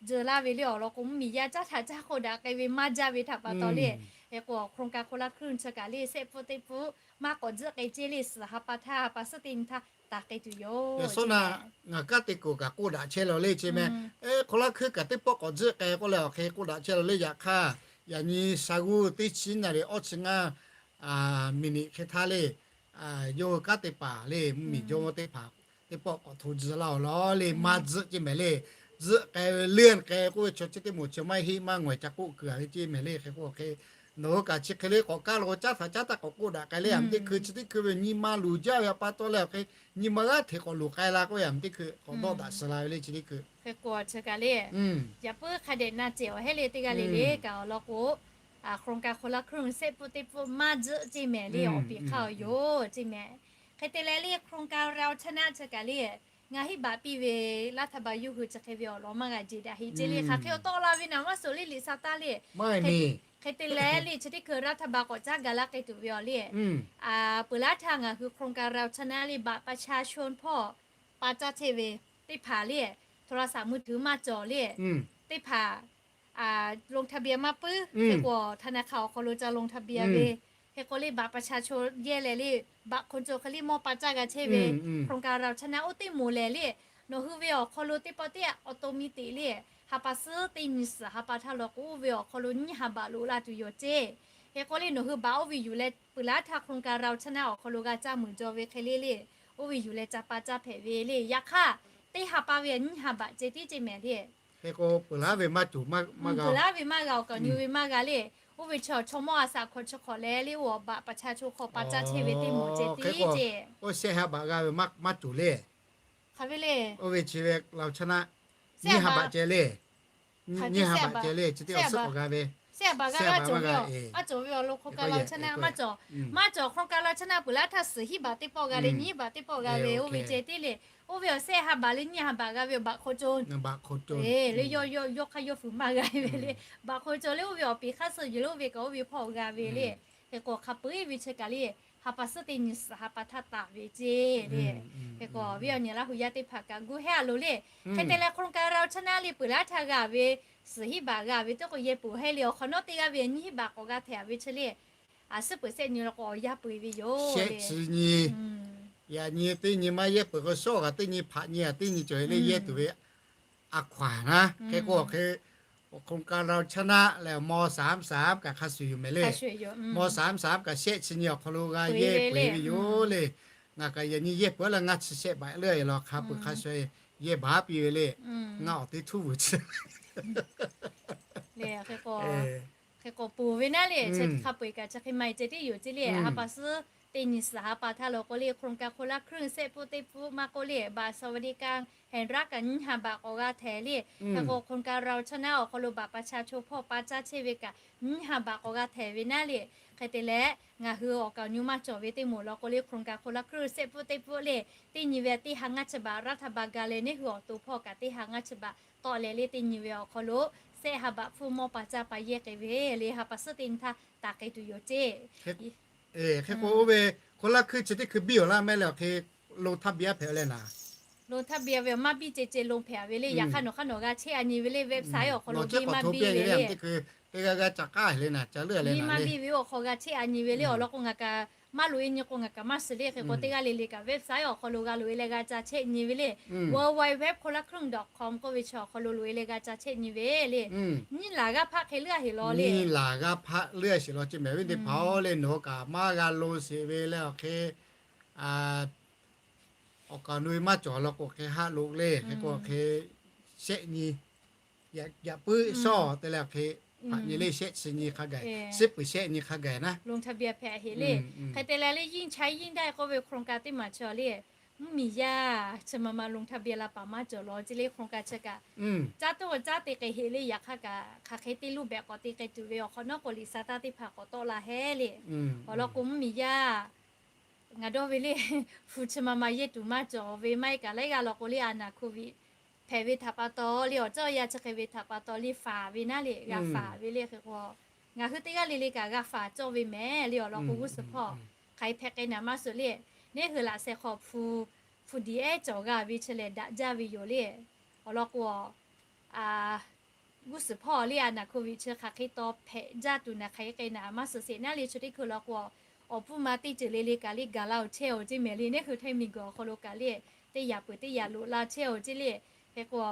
tcuh laˇ ve le awˬ lawn k'o, mvuhˇmiˬ yaˇ caˉ htaꞈ caˉ k'oˆ daꞈ k'ai ve maˇ jaˇ ve htaꞈ pa taw le. Hk'e k'o โครงการคนละครึ่ง chi kaꞈ le sehˆ pfuhˆ teˇ pfuhˆ maˇ k'awꞈ tzuhˆ k'ai ceˇ le, suhˍ ha pa htaˇ ha pa suhˉ teˇ nyi htaˇ taˍ k'ai tuˬ yoˬ. Yaꞈ sawˉ naˆ ngaˬ kanˉ te kuiˬ kaꞈ k'oˆ daꞈ chehˇ law le ceˇ mehˍ. คนละครึ่ง kaꞈ teˇ pawˆ k'awꞈ tzuhˆ k'ai k'oˆ leh awˬ hk'e k'oˆ daꞈ chehˇ law le. Yaꞈ hk'aˇ yaꞈ nyi sha g'uˇ teˇ chi naˍ riˍ awˇ chi ngaˇ miˬniꞈ hk'e htaˇ le, yawˇ hui kanˉ te paˍ le mvuhˇmiˬ jawˇmawˇ teˇ hpaˍ teˇ pawˆ k'awꞈ hto tcuh laˇ-oˬ law le, maˇ tzuhˆ ceˇ mehˍ le. Tzuhˆ k'ai ve le k'ai k'oˆ ve chaw chi teˇ moˍ chi maˇ heˆ maˇ ngawˬ ca k'oˆ kuiˬ-a ve ceˇ mehˍ le. Hk'e k'o hk'e nawˬ hui kaꞈ chi hk'e le k'awꞈ kaˇ lo k'o caˉ htaꞈ caˉ taˇ k'awꞈ k'oˆ daꞈ k'ai le. Yaꞈ nyi teˇ hkui chi teˇ hkui ve nyi ma luˬ jaˇ ve pa taw leh awˬ hk'e nyi ma g'aˇ hteꞈ k'awꞈ luˬ k'ai la k'oˆ ve, yaꞈ nyi teˇ hkui k'awꞈ dawˇ daꞈ suh la ve le chi teˇ hkui. Hk'e k'o chi kaꞈ le, yaꞈ puiˉ hk'a dehꞈ na cehˬ awˬ heˆ le teˇ g'aˇ le le kaꞈ awˬ lawn k'o, โครงการคนละครึ่ง sehˆ pfuhˆ teˇ pfuhˆ maˇ tzuhˆ ceˇ mehˍ le, awˬ piˍ hk'aˇ awˬ yoˬ ceˇ mehˍ. Hk'e te leh le โครงการเราชนะ chi kaꞈ le, ngaˬ hiˆ baꞈ piˇ ve laˇ htaˇ ba yawˇ hui chi hk'e ve awˬ lawn maˇ g'a jeˬ daꞈ heˆ ceˇ le. Hk'aˬ hk'e awˬ tawˆ la ve naˍ maˇ suhˍ le Liꞈ sa taˇ le. Hk'e te leh le chi teˇ hkui รัฐบาล k'awꞈ caˉ ga laˇ k'ai tuˬ ve awˬ le, peuˬ laˇ htaˇ ngaˬ hui โครงการเราชนะ le บัตรประชาชน hpawˇ pa caˇ chehˇ ve teˇ hpaˍ le, โทรศัพท์มือถือ maˇ cawˬ le, teˇ hpaˍ ลงทะเบียน maˇ puiˉ hk'e k'o, ธนาคาร awˬ hk'aw lo ca ลงทะเบียน ve. Hk'e k'o le บัตรประชาชน yehˇ leh le, บัตรคนจน hk'e le mawˇ pa caˇ g'a chehˇ ve. โครงการเราชนะ oˇ teˇ moˍ lehˬ le, nawˬ hui ve awˬ hk'aw lo teˇ pawˆ teˇ awˬ to mi teꞈ le, ha pa suhˉ teˇ nyi suhˍ ha pa htaˇ law k'o, oˇ ve awˬ hk'aw lo nyiˇ ha baꞈ loꞈ la tuˬ yoˬ ceˇ. Hk'e k'o le nawˬ hui baꞈ oˇ ve yuˬ leh peuˬ laˉ htaˇ โครงการเราชนะ awˬ hk'aw lo g'a caˇ meuˍ jaw ve hk'e le le, oˇ ve yuˬ leh ca pa caˇ hpehꞈ ve le. Yaꞈ hk'aˇ, teˇ ha pa ve nyiˇ ha baꞈ ceh tiˉ ceˇ mehˍ le. Hk'e k'o peuˬ laˉ ve maˇ cawˬ, peuˬ laˉ ve maˇ g'a, awˬ kaˍ nyi ve maˇ g'a le. Oˇ ve chaw chaw mawˇ a shaꞈ hk'awꞈ chi hk'awꞈ leh le, oˇ awˬ baꞈ ประชาชน hk'aw pa caˇ chehˇ ve teˇ moˍ ceh tiˉ ceˇ. Oˇ shehˆ ha baꞈ g'a ve maˇ cawˬ le. Hk'aˬ ve le, oˇ ve chi ve เราชนะ nyiˇ ha baꞈ ceh le. Nyiˇ ha baꞈ ceh le, chi teˇ awˬ suhˉ awˬ g'a ve, shehˆ ha baꞈ g'a maˇ cawˬ ve, maˇ cawˬ ve awˬ lo โครงการเราชนะ maˇ cawˬ. Maˇ cawˬ โครงการเราชนะ peuˬ laˉ htaˇ suhˍ hiˉ baꞈ teˇ pawˆ g'a le, nyiˇ baꞈ teˇ pawˆ g'a ve, oˇ ve ceh tiˉ le. Oˇ ve awˬ shehˆ ha baꞈ le nyiˇ ha baꞈ g'a ve awˬ บัตรคนจน le le yawˇ yawˇ hk'aˇ yawˇ fuiˍ maˇ g'a ve le. บัตรคนจน le oˇ ve awˬ piˍ hk'aˇ suh yuˬ le, oˇ ve kaꞈ oˇ ve hpawˇ g'a ve le. Hk'e k'o hk'a peu-eˬ ve chi kaꞈ le, ha pa suhˉ teˇ nyi suhˍ ha pa htaˇ taˍ ve ceˇ le. Hk'e k'o ve awˬ nyi laˇ hui yaˇ teˇ hpaˍ kaꞈ gu heˆ a loˍ le. Hk'e te leh โครงการเราชนะ le peuˬ laˉ htaˇ g'a ve, suhˍ hiˉ baꞈ g'a ve teˇ k'o yehˇ peuˬ heˆ le. Awˬ hk'awꞈ nawˉ teˇ g'aˇ ve nyiˇ hiˉ baꞈ k'awꞈ g'a hpehꞈ ve chi le, a suhˉ peuˬ shehˆ nyi law k'o awˬ yanˇ peu-eˬ ve yoˬ. Shehˆ chi nyi, yaꞈ nyi teˇ nyi maˇ yehˇ peuˬ k'o, shawˉ g'aꞈ teˇ nyi hpaꞈ nyi a teˇ nyi cawˬ le yehˇ tuˬ ve a hkaw-anˬ naˉ. Hk'e k'o hk'e โครงการเราชนะ leh ม.สามสาม kaꞈ hk'a shuˍ yoˬ mehˍ le. ม.สามสาม kaꞈ shehˆ chi nyi awˬ hk'aw lo g'a yehˇ peu-eˬ ve yoˬ le. Ngaˬ kaꞈ yaꞈ nyi yehˇ peuˬ laˇ, ngaˇ chi shehˆ baꞈ leuˇ e law hk'a peu-eˬ hk'a shuˍ yehˇ baˬ piˇ ve le. Ngaˇ awˬ teˇ htuˉ vuiˬ chi hk'e k'o ponˬ ve naˉ le, chi hk'a peu-eˬ kaꞈ chi hk'e ma-e ceh tiˉ yoˬ ceˇ le. Ha pa suhˉ teˇ nyi suhˍ ha pa htaˇ law k'o le โครงการคนละครึ่ง shehˆ pfuhˆ teˇ pfuhˆ maˇ k'oˆ le, บัตรสวัสดิการแห่งรัฐ kaꞈ nyiˇ ha baꞈ k'awꞈ g'a hpehꞈ le. Hk'e k'o โครงการเราชนะ awˬ hk'aw lo บัตรประชาชน hpawˇ pa caˇ chehˇ ve kaꞈ nyiˇ ha baꞈ k'awꞈ g'a hpehꞈ ve naˉ le. Hk'e te leh ngaˬ hui awˬ kaˍ awˬ nyi maˇ cawˬ ve teˇ moˍ law k'o le โครงการคนละครึ่ง shehˆ pfuhˆ teˇ pfuhˆ le, teˇ nyi ve teˇ ha ngaˇ chi baꞈ รัฐบาล g'a leh neˇ hui awˬ to hpawˇ kaꞈ teˇ ha ngaˇ chi baꞈ tawˆ leh le teˇ nyi ve awˬ hk'aw lo shehˆ ha baꞈ hpfuhˇ mawˇ pa caˇ pa yehˇ k'ai ve le. Ha pa suhˉ teˇ nyi htaˇ taˍ k'ai tuˬ yoˬ ceˇ. Hk'e k'o oˇ ve คนละครึ่ง chi teˇ hkui biˇ awˬ laˇ mehˍ le, awˬ hk'e ลงทะเบียน hpehꞈ leh naˍ ลงทะเบียน ve maˇ biˇ ceh ceh ลง hpehꞈ ve le. Yaꞈ hk'aˇ nawˬ hk'aˇ nawˬ g'a chehˇ a nyi ve le, website awˬ hk'aw lo biˇ maˇ biˇ ve le. Teˇ g'aˇ g'aˇ ca k'aˉ le naˍ, ca leuˉ le naˍ, maˇ biˇ ve oˇ awˬ hk'aw g'a chehˇ a nyi ve le. Awˬ lawn k'o ngaˬ kaꞈ maˇ loꞈ e nyi k'o ngaˬ kaꞈ maˇ shiˍ le. Hk'e k'o teˇ g'aˇ le le kaꞈ website awˬ hk'aw lo g'a loꞈ e leh g'a ca chehˇ nyi ve le. world wide web คนละครึ่ง dot com k'oˆ ve chi awˬ hk'aw lo loꞈ e leh g'a ca chehˇ nyi ve le. Nyiˇ laˬ g'aˇ hpaˆ hk'e leuˉ a heˍ law le. Nyiˇ laˬ g'aˇ hpaˆ leuˉ a sheˍ law ceˇ mehˍ ve teˇ hpaˍ-oˬ le, nawˬ hui kaꞈ maˇ g'a lo sheˍ ve le. Awˬ hk'e awˬ kaˍ awˬ nu ve maˇ cawˬ law k'o hk'e haˆ lo le. Hk'e k'o hk'e shehˆ nyi, yaꞈ puiˉ shawˉ te leh awˬ hk'e hpaꞈ nyi le, shehˆ chi nyi hk'a gaˬ, suhˉ peuˬ shehˆ nyi hk'a gaˬ naˉ. ลงทะเบียน hpehꞈ heˍ le. Hk'e te leh le ยิ่งใช้ยิ่งได้ k'oˆ ve โครงการ teˇ maˬ chi le, mvuhˇmiˬ yaˇ chi ma ma ลงทะเบียน la paˍ maˇ cawˬ law ceˇ le. โครงการ chi kaꞈ caˉ toˇ caˉ te k'ai heˍ le. Yaꞈ hk'aˇ kaꞈ hk'aˬ hk'e teˇ luˇ behꞈ k'awꞈ te k'ai tuˬ ve awˬ hk'awꞈ nawˉ k'o liꞈ sa taˇ teˇ hpaˍ k'awꞈ tawˆ la hehˉ le. Awˬ lawn k'o mvuhˇmiˬ yaˇ ngaˬ dawˇ ve le, hpu chi ma ma yehˇ tuˬ maˇ cawˬ ve maˇ heˆ kaꞈ laiˉ g'aˇ law k'o le a naˍ โควิด hpehꞈ ve htaꞈ pa taw le, awˬ cawˇ yaˇ chi hk'e ve htaꞈ pa taw le faˍ ve naˉ le, g'a faˍ ve le. Hk'e k'o ngaˬ hui teˇ g'aˇ le le kaꞈ g'a faˍ cawˇ ve mehˍ le. Awˬ lawn k'o g'uˇ suhˍ hpawˇ hk'aˬ hk'e hpehꞈ k'ai naˍ maˇ suhˍ le. Neˇ hui laꞈ sheh hk'aw hpu hpu diˍ ehˉ cawˬ g'a ve chi lehˬ daꞈ jaˇ ve yoˬ le. Awˬ lawn k'o g'uˇ suhˍ hpawˇ le a naˍ โควิด chi hk'aˬ hk'e taw hpehꞈ jaˇ tuˬ naˍ hk'aˬ hk'e k'ai naˍ maˇ suhˍ sheˍ naˉ le. Chi teˇ hkui law k'o awˬ pfuhˇ ma teˇ ceuˬ le le kaꞈ le gaˬ la-oˬ chehˇ-oˬ ceˇ mehˍ le. Neˇ hui htaiˇ miˬguiˬ awˬ hk'aw lo kaꞈ le teˇ yaꞈ peuˬ teˇ yaꞈ loꞈ la chehˇ-oˬ ceˇ le. Hk'e k'o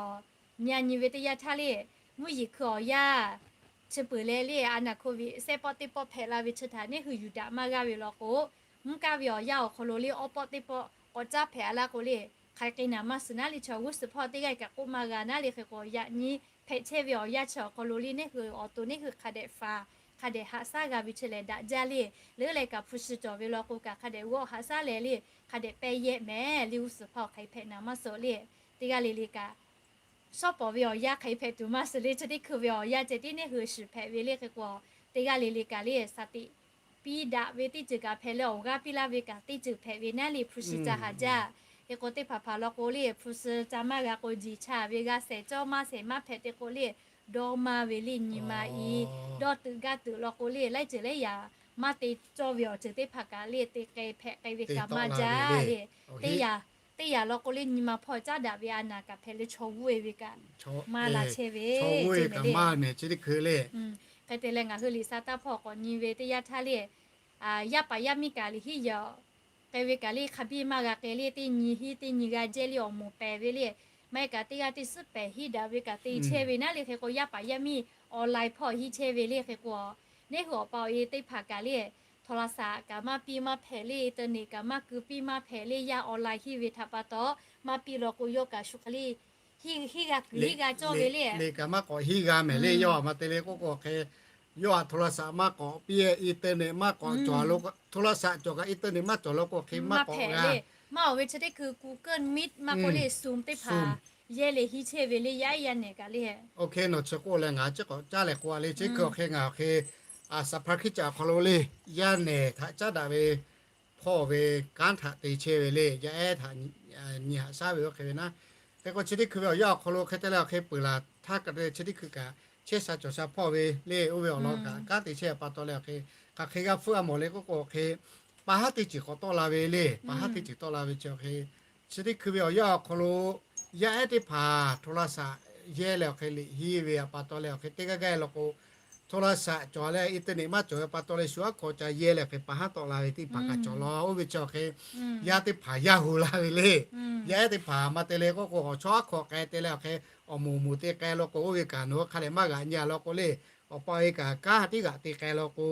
nyi a nyi ve teˇ yanˇ htaˇ le, mvuhˇ yeˬ hkui awˬ yanˇ chi peuˬ leh le a naˍ โควิด shehˆ pawˆ teˇ pawˆ hpehꞈ la ve chi htaꞈ neˇ hui yuˬ daꞈ maˇ g'aˇ ve law k'o, mvuhˇ kaˇ ve awˬ yanˇ awˬ hk'aw lo le awˇ pawˆ teˇ pawˆ k'awꞈ caˉ hpehꞈ a laˇ k'o le, hk'aˬ hk'e naˍ maˇ suhˍ naˉ le. Chi g'uˇ suhˍ hpawˇ teˇ g'aˇ kaꞈ k'oˆ maˇ g'a naˉ le. Hk'e k'o yaꞈ nyi hpehꞈ chehˇ ve awˬ yanˇ chi awˬ hk'aw lo le neˇ hui awˬ to neˇ hui hk'a dehꞈ faˍ hk'a dehꞈ haꞈ shaˉ g'a ve chi lehˬ daꞈ jaˇ le. Leuˉ leh kaꞈ hpu shi cawˬ ve law k'o kaꞈ hk'a dehꞈ g'awˆ haꞈ shaˉ leh le, hk'a dehꞈ pehˇ yehˆ mehˍ le. G'uˇ suhˍ hpawˇ hk'aˬ hk'e hpehꞈ naˍ maˇ suhˍ le. Teˇ g'aˇ le le kaꞈ shawˉ pawˍ ve awˬ yanˇ hk'aˬ hk'e hpehꞈ tuˬ maˇ suhˍ le. Chi teˇ hkui ve awˬ yanˇ ceh tiˉ neˇ hui shiˍ hpehꞈ ve le. Hk'e k'o teˇ g'aˇ le le kaꞈ le shaˍ tiꞈ piˇ daꞈ ve teˇ ceuˬ kaꞈ hpehꞈ leh awˬ g'aˇ piˇ laˇ ve kaꞈ teˇ ceuˬ hpehꞈ ve naˉ le hpu shi ca haˍ jaˇ. Hk'e k'o teˇ hpaˍ hpaˍ law k'o le hpu shi ca maˇ g'a k'o jiˬ cha ve g'a shehˍ cawˇ maˇ shehˍ maˇ hpehꞈ te k'o le dawˇ maˇ ve le nyi ma i dawˇ teuꞈ gaˇ teuꞈ law k'o le laiˉ ceuˬ laiˉ yaꞈ maˇ te cawˇ ve awˬ ceuˬ teˇ hpaˍ kaꞈ le te k'ai hpehꞈ k'ai ve kaꞈ maˇ jaˇ le. Teˇ yaꞈ teˇ yanˇ law k'o le nyi ma hpawˇ caˉ daꞈ ve a naˍ kaꞈ hpehꞈ leh chaw g'uˇ e ve kaꞈ maˇ la chehˇ ve, chaw g'uˇ e kaꞈ maˇ mehˍ chi teˇ hkui le. Hk'e te leh ngaˬ hui liꞈ sa taˇ hpawˇ k'awꞈ nyi ve teˇ yanˇ htaˇ le, yaˇ paˍ yaˇ miˇ kaꞈ liꞈ hiˉ yaꞈ k'ai ve kaꞈ le hk'a biˇ maˇ g'a k'ai le, teˇ nyi hiˉ teˇ nyi g'a jehˇ le awˬ moˍ pehˍ ve le, maˇ heˆ kaꞈ teˇ g'aˇ teˇ suhˉ pehˍ hiˉ daꞈ ve kaꞈ te chehˇ ve naˉ le. Hk'e k'o yaˇ paˍ yaˇ miˇ online hpawˇ hiˉ chehˇ ve le. Hk'e k'o neˇ hui awˬ pa awˬ e teˇ hpaˍ kaꞈ le, โทรศัพท์ kaꞈ maˇ piˇ maˇ hpehꞈ le, internet kaꞈ maˇ keu piˇ maˇ hpehꞈ le, yaˇ online hiˉ ve htaꞈ pa taw maˇ piˇ law k'o yawˇ kaꞈ shu hk'e le hiˉ g'a kuiˬ hiˉ g'a cawˇ ve le. Liꞈ kaꞈ maˇ k'awꞈ hiˉ g'a mehˍ le, yawˇ a ma te le k'oˆ k'o hk'e, yawˇ a โทรศัพท์ maˇ k'awꞈ piˇ, internet maˇ k'awꞈ cawˬ lo, โทรศัพท์ cawˬ kaꞈ internet maˇ cawˬ law k'o hk'e maˇ k'awꞈ g'a. Maˇ oˬ ve chi teˇ hkui Google Meet maˇ k'oˆ le Zoom teˇ hpaˍ yehˇ le hiˉ chehˇ ve le, yaˇ ehˉ yaˇ nehˬ kaꞈ le. Oˇ hk'e nawˬ chi k'oˆ leh ngaˬ chi k'awꞈ caˉ leh k'oˆ a le, chi hkui awˬ hk'e ngaˬ awˬ hk'e สามัคคี awˬ hk'aw lo le, yaˇ nehˬ htaꞈ caˉ daꞈ ve hpawˇ ve kanˉ htaꞈ te chehˇ ve le, yaˇ ehˉ htaꞈ nyi haꞈ shaˉ ve oˇ hk'e ve naˉ. Hk'e k'o chi teˇ hkui ve awˬ yanˇ awˬ hk'aw lo hk'e te leh awˬ hk'e peuˬ laˬ htaˇ kaꞈ te chi teˇ hkui kaꞈ chehˇ sha cawˬ sha hpawˇ ve le, oˇ ve awˬ lawn kaꞈ kanˉ te chehˇ pa taw leh awˬ hk'e hk'aˬ hk'e g'a hpfuhˆ a mawˬ le k'oˆ k'o awˬ hk'e pa haˉ teˇ ceuˬ k'awꞈ tawˆ la ve le, pa haˉ teˇ ceuˬ tawˆ la ve chi awˬ hk'e chi teˇ hkui ve awˬ yanˇ awˬ hk'aw lo yaˇ ehˉ teˇ hpaˍ โทรศัพท์ yehˇ leh awˬ hk'e liꞈ hiˉ ve a pa taw leh awˬ hk'e teˇ g'aˇ g'aˇ law k'o โทรศัพท์ cawˬ leh internet maˇ cawˬ ve pa taw leh shu aˉ hk'aw ca yehˇ leh hk'e pa haˉ tawˆ la ve teˇ hpaˍ kaꞈ cawˬ law. Oˇ ve chi awˬ hk'e yaˇ teˇ hpaˍ yaˇ hu la ve le. Yaˇ ehˉ teˇ hpaˍ ma te le k'oˆ k'o awˬ chawˇ aˉ hk'aw k'ai te leh awˬ hk'e awˬ moˍ moˍ te k'ai law k'o oˇ ve kaꞈ nawˬ hui hk'a dehꞈ maˇ g'aꞈ nyi a law k'o le, awˬ pa awˬ e kaꞈ kanˉ teˇ g'aꞈ te k'ai law k'o,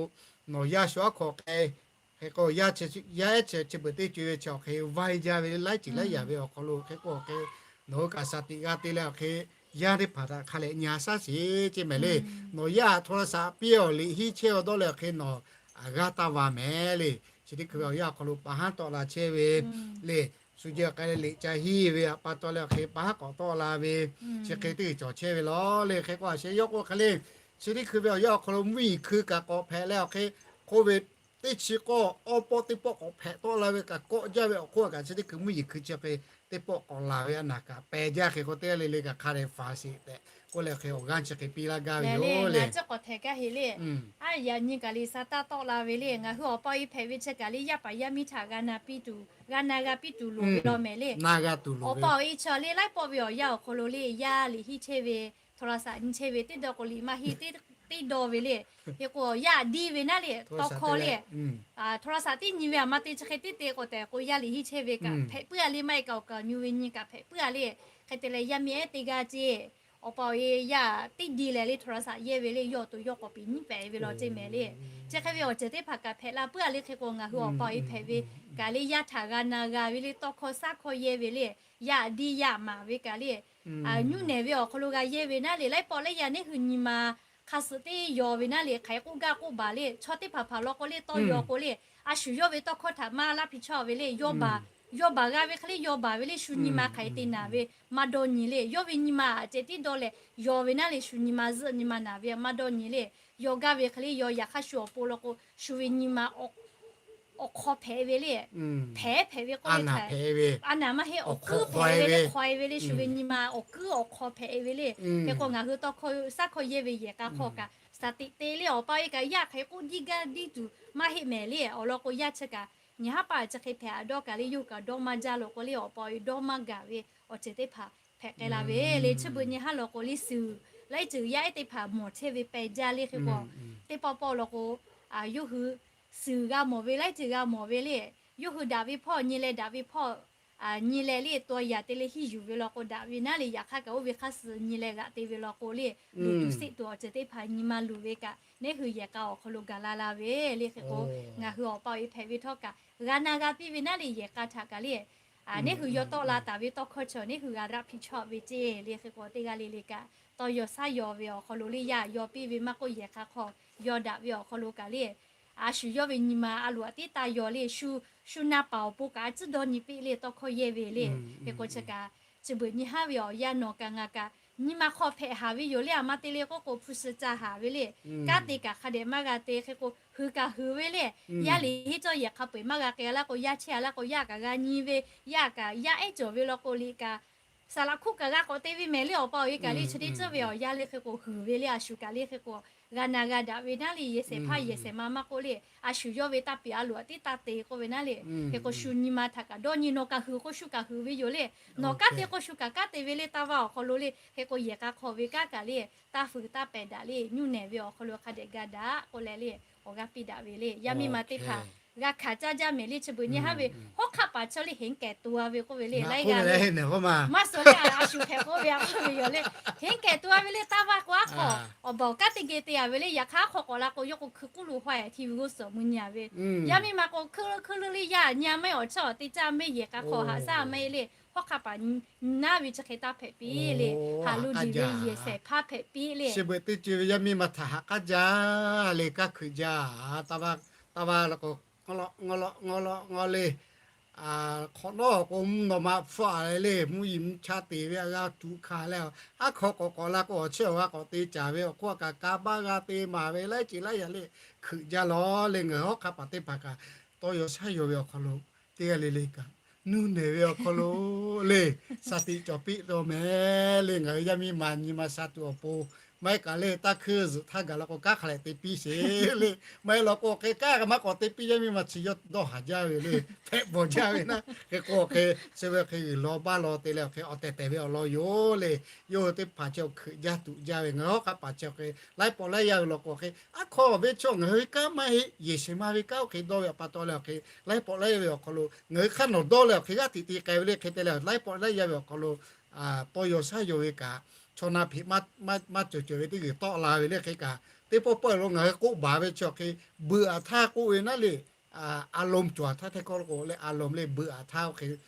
nawˬ yaˇ shu aˉ hk'aw k'ai hk'e k'o yaˇ ehˉ chi chi beuꞈ teˇ co e ve chi awˬ hk'e vaiˇ jaˇ ve le, laiˉ ceuˬ laiˉ yaꞈ ve awˬ hk'aw lo hk'e k'o awˬ hk'e nawˬ hui kaꞈ shaˍ tiꞈ g'a te leh awˬ hk'e yaˇ teˇ hpaˍ htaꞈ hk'a dehꞈ nyi haꞈ shaˉ sheˍ ceˇ mehˍ le. Nawˬ yaˇ โทรศัพท์ piˇ awˬ liꞈ hiˉ chehˇ awˬ dawˇ leh awˬ hk'e nawˬ g'aˇ taˇ va mehˍ le. Chi teˇ hkui ve awˬ yanˇ awˬ hk'aw lo pa haˉ tawˆ la chehˇ ve le. Shu jehˬ k'ai leh liꞈ ca hiˉ ve a pa taw leh awˬ hk'e pa haˉ k'awꞈ tawˆ la ve chi hk'e teˇ cawˬ chehˇ ve law le. Hk'e k'o a sheh yawˇ k'o hk'e le, chi teˇ hkui ve awˬ yanˇ awˬ hk'aw lo mvuhˇ yeˬ hkui kaꞈ k'awꞈ hpehꞈ leh awˬ hk'e k'oˆ ve teˇ chi k'awˇ awˇ pawˆ teˇ pawˆ k'awꞈ hpehꞈ tawˆ la ve kaꞈ kawˆ jaˇ ve awˬ hk'oˆ kaꞈ chi teˇ hkui mvuhˇ yeˬ hkui chi hk'e teˇ pawˆ k'awꞈ laˬ ve a naˍ kaꞈ pehˬ jaˇ. Hk'e k'o teˇ g'aˇ le le kaꞈ hk'a dehꞈ faˍ sheˍ tehꞈ k'oˆ leh awˬ hk'e awˬ g'aˇ chi hk'e piˇ laˇ gaˇ ve yoˬ le. Ngaˬ tcuhˉ k'awꞈ htehꞈ gaˇ heˆ le. Aˉ yaꞈ nyi kaꞈ liꞈ sa taˇ tawˆ la ve le. Ngaˬ hui awˬ pa awˬ e hpehꞈ ve chi kaꞈ le yaˇ paˍ yaˇ miˇ htaꞈ g'a na piˇ tuˬ, g'a na g'a piˇ tuˬ loˍ ve law mehˍ le. Awˬ pa awˬ e chi le laiˉ pawˆ ve awˬ yanˇ awˬ hk'aw lo le yaˇ liꞈ hiˉ chehˇ ve, โทรศัพท์ nyi chehˇ ve teˇ dawˇ k'o liꞈ maˇ hiˉ teˇ dawˇ ve le. Hk'e k'o yaˇ diˇ ve naˉ le tawˇ hkawˇ le โทรศัพท์ teˇ nyi ve a ma te chi hk'e teˇ te k'o tehꞈ k'o yaˇ liꞈ hiˉ chehˇ ve kaꞈ hpehꞈ puiˉ a le, maˇ heˆ kaꞈ awˬ kaˍ nyu ve nyi kaꞈ hpehꞈ puiˉ a le. Hk'e te leh yaˇ miˇ ehˉ teˇ g'aˇ ceˇ, awˬ pa awˬ e yaˇ teˇ diˇ leh le โทรศัพท์ yehˇ ve le yawˇ to yawˇ k'awꞈ piˍ nyiˉ pehˍ ve law ceˇ mehˍ le. Chi hk'e ve awˬ ceuˬ teˇ hpaˍ kaꞈ hpehꞈ la puiˉ a le. Hk'e k'o ngaˬ hui awˬ pa awˬ e hpehꞈ ve kaꞈ le yaˇ htaꞈ g'a na g'a ve le tawˇ hkawˇ shaˉ hkawˇ yehˇ ve le, yaˇ diˇ yaˇ maˍ ve kaꞈ le nyuˇ nehˬ ve awˬ hk'aw lo g'a yehˇ ve naˉ le laiˉ pawˆ laiˉ yaˇ neˇ hui nyi ma hk'a suhˍ teˇ yaw ve naˉ le hk'aˬ hk'e k'oˆ gaˇ k'oˆ baˬ le chaw teˇ hpaˍ hpaˍ law k'o le tawˇ yaw k'o le, a shu yawˇ ve tawˇ hkawˇ htaꞈ maˇ laˇ piˇ chawˇ ve le, yaw baˬ, yaw baˬ g'a ve hk'e le yaw baˬ ve le shu nyi ma hk'aˬ hk'e te naˍ ve maˇ dawˇ nyi le. Yawˇ ve nyi ma a ceh tiˉ dawˇ leh yaw ve naˉ le shu nyi ma zuhˆ nyi ma naˍ ve maˇ dawˇ nyi le. Yaw gaˇ ve hk'e le yaw yaꞈ hk'aˇ shu awˬ pon law k'o shu ve nyi ma awˬ hk'aw hpehꞈ ve le. Hpehꞈ hpehꞈ ve k'oˆ le, a naˍ maˇ heˆ awˬ kuiˉ hpehꞈ ve le, hk'aw e ve le shu ve nyi ma awˬ kuiˉ awˬ hk'aw hpehꞈ ve le. Hk'e k'o ngaˬ hui tawˇ hkawˇ shaˉ hkawˇ yehˇ ve yehˬ k'a hk'aw kaꞈ shaˍ tiꞈ te le awˬ pa awˬ e kaꞈ yaˇ hk'aˬ hk'e k'oˆ diˇ gaˇ diˇ tuˬ maˇ heˆ mehˍ le. Awˬ lawn k'o yaˇ chi kaꞈ nyi haˉ paˆ chi hk'e hpehꞈ a dawˇ kaꞈ le yawˇ hui kaꞈ dawˇ maˇ jaˇ law k'o le awˬ pa awˬ e dawˇ maˇ gaˬ ve awˬ ceuˬ teˇ hpaˍ hpehꞈ k'ai la ve le. Chi beuꞈ nyi haˉ law k'o le suhˍ laiˉ ceuˬ yaˇ ehˉ teˇ hpaˍ mawˬ chehˇ ve pehˬ jaˇ le. Hk'e k'o teˇ pawˆ pawˆ law k'o yawˇ hui suhˍ g'a mawˬ ve laiˉ ceuˬ g'a mawˬ ve le. Yawˇ hui daꞈ ve hpawˇ nyi leh daꞈ ve hpawˇ nyi leh le taw yaꞈ te le hiˇ yuˬ ve law k'o daꞈ ve naˉ le. Yaꞈ hk'aˇ kaꞈ oˇ ve hk'aˇ suhˍ nyi leh g'aꞈ te ve law k'o le luˬ tuˬ seˆ tuˬ awˬ ceuˬ teˇ hpaˍ nyi ma luˬ ve kaꞈ neˇ hui yehˬ k'a awˬ hk'aw lo gaˬ la la ve le. Hk'e k'o ngaˬ hui awˬ pa awˬ e hpehꞈ ve htawˇ kaꞈ g'a na g'a piˇ ve naˉ le yehˬ k'a htaꞈ kaꞈ le neˇ hui yaw tawˆ la taˍ ve tawˇ hkawˇ chi neˇ hui g'a daꞈ piˇ chawˇ ve ceˇ le. Hk'e k'o teˇ g'aˇ le le kaꞈ tawˇ yaw shaˉ yaw ve awˬ hk'aw lo le yaˇ yaw piˇ ve maˇ k'oˆ yehˬ k'a hk'aw yaw daꞈ ve awˬ hk'aw lo kaꞈ le a shu yawˇ ve nyi ma a loꞈ a tiˉ taˇ yaw le shu, shu na paˍ awˬ pon kaꞈ a ciˉ dawˇ nyi piˇ le tawˇ hkawˇ yehˇ ve le. Hk'e k'o chi kaꞈ chi beuꞈ nyi haˉ ve awˬ yanˇ nawˬ kaꞈ ngaˬ kaꞈ nyi ma hk'aw hpehꞈ haˍ ve yoˬ le. A ma te le k'oˆ k'o hpu shi ca haˍ ve le. Kanˉ te kaꞈ hk'a dehꞈ maˇ g'a te. Hk'e k'o hui kaꞈ hui ve le. Yaˇ liꞈ hiˉ cawˇ yehˬ hk'a peu-eˬ maˇ g'a k'ai a laˇ k'o yaˇ chehˇ a laˇ k'o yaˇ kaꞈ g'a nyi ve, yaˇ kaꞈ yaˇ ehˉ cawˬ ve law k'o liꞈ kaꞈ saˍ laꞈ hkuˆ kaꞈ g'a k'awꞈ te ve mehˍ le. Awˬ pa awˬ e kaꞈ le chi teˇ ceuˬ ve awˬ yanˇ le hk'e k'o huiˍ ve le. A shu kaꞈ le hk'e k'o g'a na g'a daꞈ ve naˉ le, yehˬ shehˍ hpaˇ yehˬ shehˍ ma maˇ k'oˆ le, a shu yawˇ ve taˇ peꞈ a loˍ a tiˉ taˇ te k'oˆ ve naˉ le, hk'e k'o shu nyi ma htaꞈ kaꞈ dawˇ nyi, nawˬ kaꞈ hui k'o shu kaꞈ hui ve yoˬ le, nawˬ kanˉ te k'o shu kaꞈ kanˉ te ve le, taˇ vaˇ awˬ hk'aw lo le, hk'e k'o yehˬ k'a hk'aw ve kanˉ kaꞈ le, taˇ fuiˍ taˇ pehˍ daꞈ le, nyuˇ nehˬ ve awˬ hk'aw lo hk'a dehꞈ ga daꞈ k'oˆ leh le, awˬ g'aˇ piˇ daꞈ ve le. Yaˇ miˇ ma teˇ hpaˍ g'a hkanˍ caˇ jaˇ mehˍ le, chi beuꞈ nyi haˉ ve hawˉ hk'aˆ paˍ chaw le heˉ kehˬ to a ve k'oˆ ve le, laiˉ g'aˇ maˇ suh le, a shu hk'e k'oˆ ve a k'oˆ ve yoˬ le, heˉ kehˬ to a ve le, taˇ vaˇ k'o aˉ hk'aw awˬ baˬ awˬ kanˉ teˇ geh te a ve le, yaꞈ hk'aˇ aˉ hk'aw k'awꞈ la k'o yawˇ k'o hkui k'uˉ lo haweh hti ve g'uˇ suhˍ mvuh nyi a ve, yaˇ miˇ ma k'o hkui leuˉ hkui leuˉ le, yaˇ nyi a maˇ heˆ awˬ chawˇ teˇ caˇ maˇ heˆ, yehˬ k'a hk'aw haꞈ shaˉ maˇ heˆ le, hawˉ hk'aˆ paˍ naˉ ve chi hk'e taˇ hpehꞈ piˇ le, haꞈ lo diˬ ve yehˬ shehˍ hpaˇ hpehꞈ piˇ le. Chi beuꞈ teˇ ceuˬ ve yaˇ miˇ ma htaꞈ haꞈ k'aˉ jaˇ le, kanˉ hkuiꞈ jaˇ, taˇ vaˇ la k'o, ngaw law ngaw law ngaw le, hk'awꞈ nawˉ k'o mvuhˇ naw ma hpfuhˆ a le, mvuhˇ yeˬ mvuhˇ cha te ve a g'a tuꞈ hkanˍ leh, aˉ hk'aw k'awꞈ k'awꞈ la k'o awˬ chawˇ awˬ g'a k'awꞈ te caˍ ve awˬ hk'oˆ a kaꞈ ka baˇ g'a te maˍ ve laiˉ ceuˬ laiˉ yaꞈ le, hkuiꞈ jaˇ lawˬ le. Ngaˬ hui hawˉ hk'aˆ paˍ teˇ hpaˍ kaꞈ tawˇ yaw shaˉ yaw ve awˬ hk'aw lo teˇ g'aˇ le le kaꞈ nuˇ nehˬ ve awˬ hk'aw lo le, shaˍ tiꞈ cawˬ piˇ taw mehˍ le. Ngaˬ hui yaˇ miˇ ma nyi ma sha tuˬ awˬ pon maˇ heˆ kaꞈ le, taˇ hkuiˇ zuhꞈ htaˇ gaˬ la k'o kanˉ hk'a lehꞈ te piˇ sheˍ le. Maˇ heˆ law k'o hk'e kanˉ kaꞈ maˇ k'awꞈ te piˇ, yaˇ miˇ ma chi yawˇ dawˇ haˍ jaˇ ve le, hpehꞈ bawˬ jaˇ ve naˉ. Hk'e k'o hk'e chi ve hk'e g'uiˬ law baˇ law te leh hk'e awˬ tehˬ tehˬ ve awˬ lawn yoˬ le. Yawˇ hui teˇ hpaˍ chi hkuiꞈ jaˇ tuꞈ jaˇ ve, ngaˬ hui hawˉ hk'aˆ paˍ chi hk'e laiˉ pawˆ laiˉ yaˇ ve law k'o hk'e aˉ hk'aw ve chaw ngaˬ hui ve kanˉ maˇ heˆ, yehˬ shehˍ ma ve kanˉ oˇ hk'e dawˇ ve a pa taw leh awˬ hk'e laiˉ pawˆ laiˉ yaˇ ve awˬ hk'aw lo ngaˬ hui hk'aˇ nawˬ dawˇ leh awˬ hk'e g'aˇ tiꞈ te k'ai ve le. Hk'e te leh laiˉ pawˆ laiˉ yaˇ ve awˬ hk'aw lo tawˇ yaw shaˉ yaw ve kaꞈ, chaw na hpeꞈ maˇ cawˬ cawˬ ve teˇ g'uiˬ tawˆ la ve le. Hk'e kaꞈ teˇ pawˆ pawˆ lo ngaˬ hui k'oˆ baˬ ve chi awˬ hk'e, beuꞈ aꞈ htaˇ k'oˆ ve naˉ le, a lom cawˬ htaˇ hteˇ hkawˇ lo k'o leh a lom le, beuꞈ aꞈ htaˇ oˇ hk'e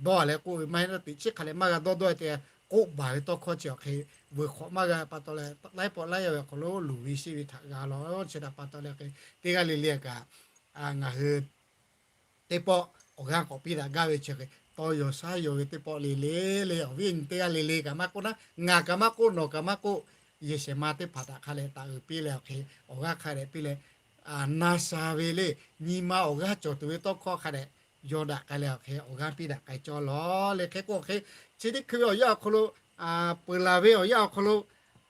dawˇ leh k'oˆ ve maˇ heˆ naˉ, teꞈ chiˉ hk'a leh maˇ g'a dawˇ dawˇ te k'oˆ baˬ ve tawˇ hkawˇ chi awˬ hk'e, veuꞈ hk'awꞈ maˇ g'a pa taw leh laiˉ pawˆ laiˉ yaˇ ve awˬ hk'aw lo luˬ ve sheˆ ve htaꞈ g'a law chi htaꞈ pa taw leh hk'e, teˇ g'aˇ le le kaꞈ ngaˬ hui teˇ pawˆ awˬ g'aˇ k'awꞈ piˇ daꞈ gaˇ ve chi hk'e, tawˇ yaw shaˉ yaw ve teˇ pawˆ le le le, awˬ viˉ awˬ nyi teˇ g'aˇ le le kaꞈ maˇ k'oˆ naˉ, ngaˬ kaꞈ maˇ k'oˆ, nawˬ kaꞈ maˇ k'oˆ, yehˬ shehˍ ma teˇ hpaˍ htaꞈ hk'a lehꞈ taˍ uiˍ piˇ leh awˬ hk'e, awˬ g'aˇ hk'a dehꞈ piˇ leh, na sha ve le, nyi ma awˬ g'aˇ cawˬ tuˬ ve tawˇ hkawˇ hk'a dehꞈ yaw daꞈ k'ai leh awˬ hk'e, awˬ g'aˇ piˇ daꞈ k'ai cawˇ lawˬ le. Hk'e k'o hk'e, chi teˇ hkui ve awˬ yanˇ awˬ hk'aw lo, peuˬ laˬ ve awˬ yanˇ awˬ hk'aw lo,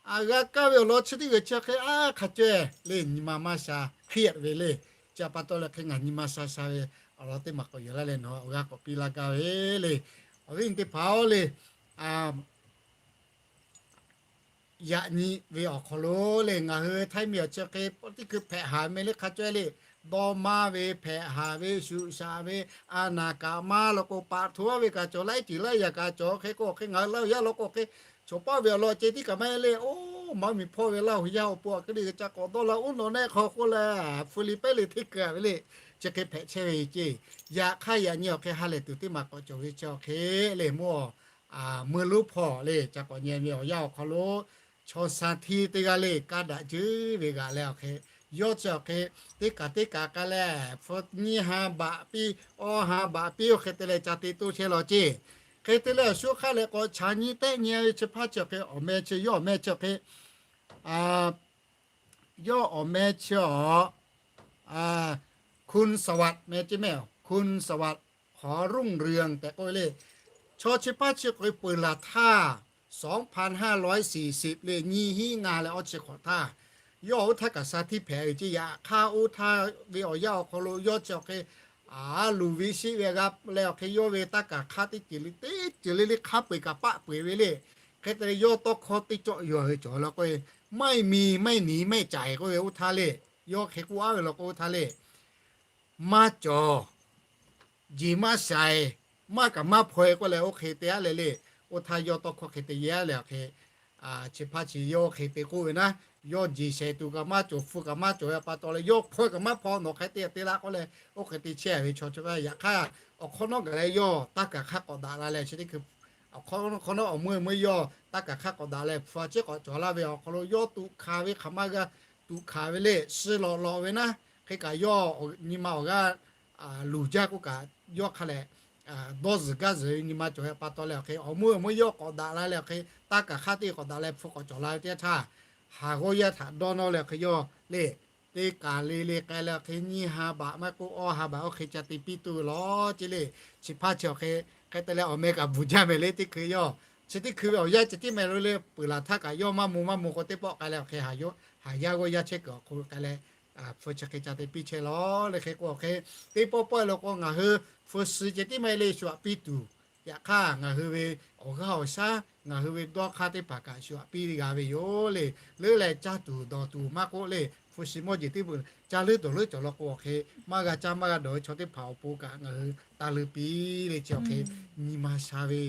a g'a kaˇ ve awˬ lawn chi teˇ g'uiˬ chi hk'e a hk'a caweh le, nyi ma maˇ sha hk'e ve le. Chi pa taw leh hk'e ngaˬ nyi ma sha sha ve awˬ lawn teˇ maˬ k'awꞈ yaw laˇ leh nawˬ awˬ g'aˇ k'awꞈ piˇ laˇ gaˇ ve le. Awˬ viˉ awˬ nyi teˇ hpaˍ-oˬ le, yaꞈ nyi ve awˬ hk'aw lo le, ngaˬ hui Htaiˇ miˬ awˬ chi hk'e teˇ hkui hpehꞈ haˍ meh le hk'a caweh le, dawˇ maˇ ve hpehꞈ haˍ ve, shuˍ shaˍ ve, a naˍ kaꞈ maˇ law k'o, paˍ htoꞈ ve kaꞈ cawˬ, laiˉ ceuˬ laiˉ yaꞈ kaꞈ cawˬ. Hk'e k'o hk'e ngaˬ hui Laˇ huˍ yaˇ law k'o hk'e, chaw paˉ ve awˬ lawn ceh tiˉ kaꞈ maˇ heˆ le. Oˇ, maˇ miˬ hpawˇ ve Laˇ huˍ yaˇ awˬ pon a hk'e le ca k'awꞈ dawˇ la uˉ nawꞈ nehˆ hk'aw k'oˆ leh, hpu li pehˉ le hteˇ keu ve le. Chi hk'e hpehꞈ chehˇ ve ceˇ. Yaꞈ hk'aˇ yaꞈ nyi awˬ hk'e ha lehˬ tuˬ teˇ maˬ k'awꞈ cawˬ ve chi awˬ hk'e le, mvuhˇ meuˇ lonˉ hpawˇ le ca k'awꞈ nyi ve awˬ yanˇ awˬ hk'aw lo, chaw sha hteˇ teˇ g'aˇ le kaˇ daꞈ jeuˉ ve g'aꞈ leh awˬ hk'e, yawˇ chi awˬ hk'e teˇ kaꞈ teˇ kaꞈ k'ai leh, hpu nyiˇ ha baꞈ piˇ, awˇ ha baꞈ piˇ, oˇ hk'e te leh ca te toˇ chehˇ law ceˇ. Hk'e te leh awˬ shu hk'aˇ leh k'awꞈ chaꞈ nyi tehˆ nyi ve chi hpaˇ chi awˬ hk'e, awˬ meh chi yawˇ awˬ meh chi awˬ hk'e, yawˇ awˬ meh chi awˬ คุณสวัสดิ์ meh ceˇ mehˍ, คุณสวัสดิ์ หอรุ่งเรือง tehꞈ k'oˆ ve le. Chaw chi hpaˇ chi k'o peuˬ laˬ htaˇ, สองพันห้าร้อยสี่สิบ le, nyiˇ hinˉ ngaˇ leh awˇ chi hk'awꞈ htaˇ, yawˇ oˇ htaˇ kaꞈ sha hteˇ hpehꞈ ve ceˇ. Yaꞈ hk'aˇ oˇ htaˇ ve awˬ yanˇ awˬ hk'aw lo yawˇ chi awˬ hk'e a luˬ ve sheˆ ve g'a leh awˬ hk'e, yawˇ ve taˇ kaˬ hk'aˇ teˇ ceuˬ le teˇ ceuˬ le le hk'a peu-eˬ kaꞈ paˆ peu-eˬ ve le. Hk'e te leh yawˇ tawˇ hkawˇ teˇ cawˆ yaw ve cawˬ la k'o, maˇ heˆ miˬ maˇ heˆ niˍ maˇ heˆ caiˍ k'oˆ ve oˇ htaˇ le, yawˇ hk'e k'oˆ aˉ ve law k'o oˇ htaˇ le, maˇ cawˬ, jeˬ maˇ shaiˍ, maˇ kaꞈ maˇ hpaw-e k'oˆ leh oˇ hk'e te aˉ leh le. Oˇ htaˇ yawˇ tawˇ hkawˇ hk'e te yehˇ leh awˬ hk'e, chi hpaˇ chi yawˇ hk'e te k'oˆ ve naˉ, yawˇ jeˬ shaiˍ tuˬ kaꞈ maˇ cawˬ, hpu kaꞈ maˇ cawˬ ve a pa taw leh, yawˇ hpaw kaꞈ maˇ hpaw, nawˬ hk'e te te la k'oˆ leh oˇ hk'e te chehˇ ve chaw chi hpaˇ. Yaꞈ hk'aˇ, awˬ hk'awꞈ nawˉ gaˬ leh yawˇ taˇ kaˬ hk'aˇ k'awꞈ daꞈ la leh chi teˇ hkui, awˬ hk'awꞈ nawˉ awˬ meuˇ meuˇ yawˇ taˇ kaˬ hk'aˇ k'awꞈ daꞈ leh hpu a ciˉ k'awꞈ cawˬ laˇ ve awˬ hk'aw lo, yawˇ tuꞈ hkanˍ ve hk'aˬ ma g'a tuꞈ hkanˍ ve le, suh lawꞈ lawꞈ ve naˉ. Hk'e kaꞈ yawˇ nyi ma awˬ g'aˇ luˬ jaˇ k'oˆ kaꞈ, yawˇ hk'a lehˬ dawˇ zuhˬ gaˇ zuhˬ ve nyi ma cawˬ ve a pa taw leh awˬ hk'e, awˬ meuˇ awˬ meuˇ yawˇ k'awꞈ daꞈ la leh awˬ hk'e, taˇ kaˬ hk'aˇ teˇ k'awꞈ daꞈ leh hpu k'awꞈ cawˬ la ve teˇ yanˇ htaˇ, haˍ g'awˇ yaˇ htaꞈ dawˇ nawˇ leh awˬ hk'e yawˇ le, teˇ kaˬ le le k'ai leh awˬ hk'e nyiˇ ha baꞈ maˇ k'oˆ, awˇ ha baꞈ oˇ hk'e ca te piˇ tuˬ ve law ceˇ le. Chi hpaˇ chi awˬ hk'e, hk'e te leh awˬ meh kaꞈ bvuhˬ jaˇ mehˍ le teˇ hkui yawˇ chi teˇ hkui ve awˬ yanˇ ceh tiˉ meh lo le, peuˬ laˬ htaˇ kaꞈ yawˇ maˇ mui maˇ mui k'o, teˇ pawˆ k'ai leh awˬ hk'e haˍ yaˇ g'awˇ yaˇ chehˇ kuiˬ awˬ hk'aw lo k'ai leh, hpu chi hk'e ca te piˇ chehˇ lawˬ le. Hk'e k'o awˬ hk'e teˇ pawˆ pawˆ lo k'o, ngaˬ hui hpu shi ceh tiˉ meh le shu aꞈ piˇ tuˬ, yaꞈ hk'aˇ ngaˬ hui ve awˬ g'aˇ awˬ shaˉ, ngaˬ hui ve dawˇ hk'aˇ teˇ hpaˍ kaꞈ shu aꞈ piˇ g'a ve yoˬ le. Leuˉ leh caˇ tuˬ dawˬ tuˬ maˇ k'oˆ le, hpu shi mawˇ jeˬ teˇ beuꞈ caˇ leuˉ dawˬ leuˉ cawˬ law k'o, awˬ hk'e maˇ g'a caˇ maˇ g'a dawˬ ve chaw teˇ hpaˍ awˬ pon kaꞈ ngaˬ hui taˇ leuˉ piˇ le. Chi awˬ hk'e nyi ma sha ve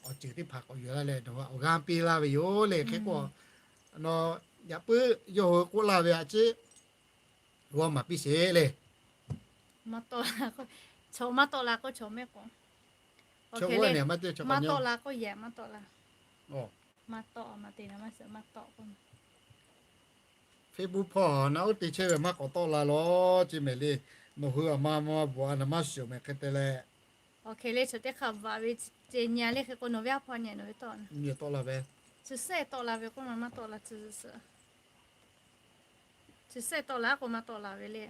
awˬ ceuˬ teˇ hpaˍ k'awꞈ yuˬ laˇ leh, nawˬ hui awˬ g'aˇ piˇ laˇ ve yoˬ le. Hk'e k'o, yaꞈ puiˉ yawˇ hui k'oˆ laˇ ve aꞈ ceˉ g'a maˍ piˇ sheˍ le. Chaw maˇ tawˆ la k'o, chaw mehˆ k'o, maˇ tawˆ la k'o, yehˬ maˇ tawˆ la. Facebook hpawˇ naꞈ uˉ te chehˇ ve maˇ k'awꞈ tawˆ la lawˬ ceˇ mehˍ le. Nawˬ hui aˬ ma ma bvuhꞈ a naˍ maˇ shiˍ mehˍ hk'e te leh. Awˬ hk'e le, chaw teˇ hk'aˇ bvuhꞈ ve ceh nyi a le. Hk'e k'o nawˬ ve a hpawˇ nyi nawˬ ve tawˆ na. Tawˆ la ve, tcuh sehˇ tawˆ la ve k'oˆ ma maˇ tawˆ la tcuh suhˍ. Tcuh sehˇ tawˆ la k'o maˇ tawˆ la ve le.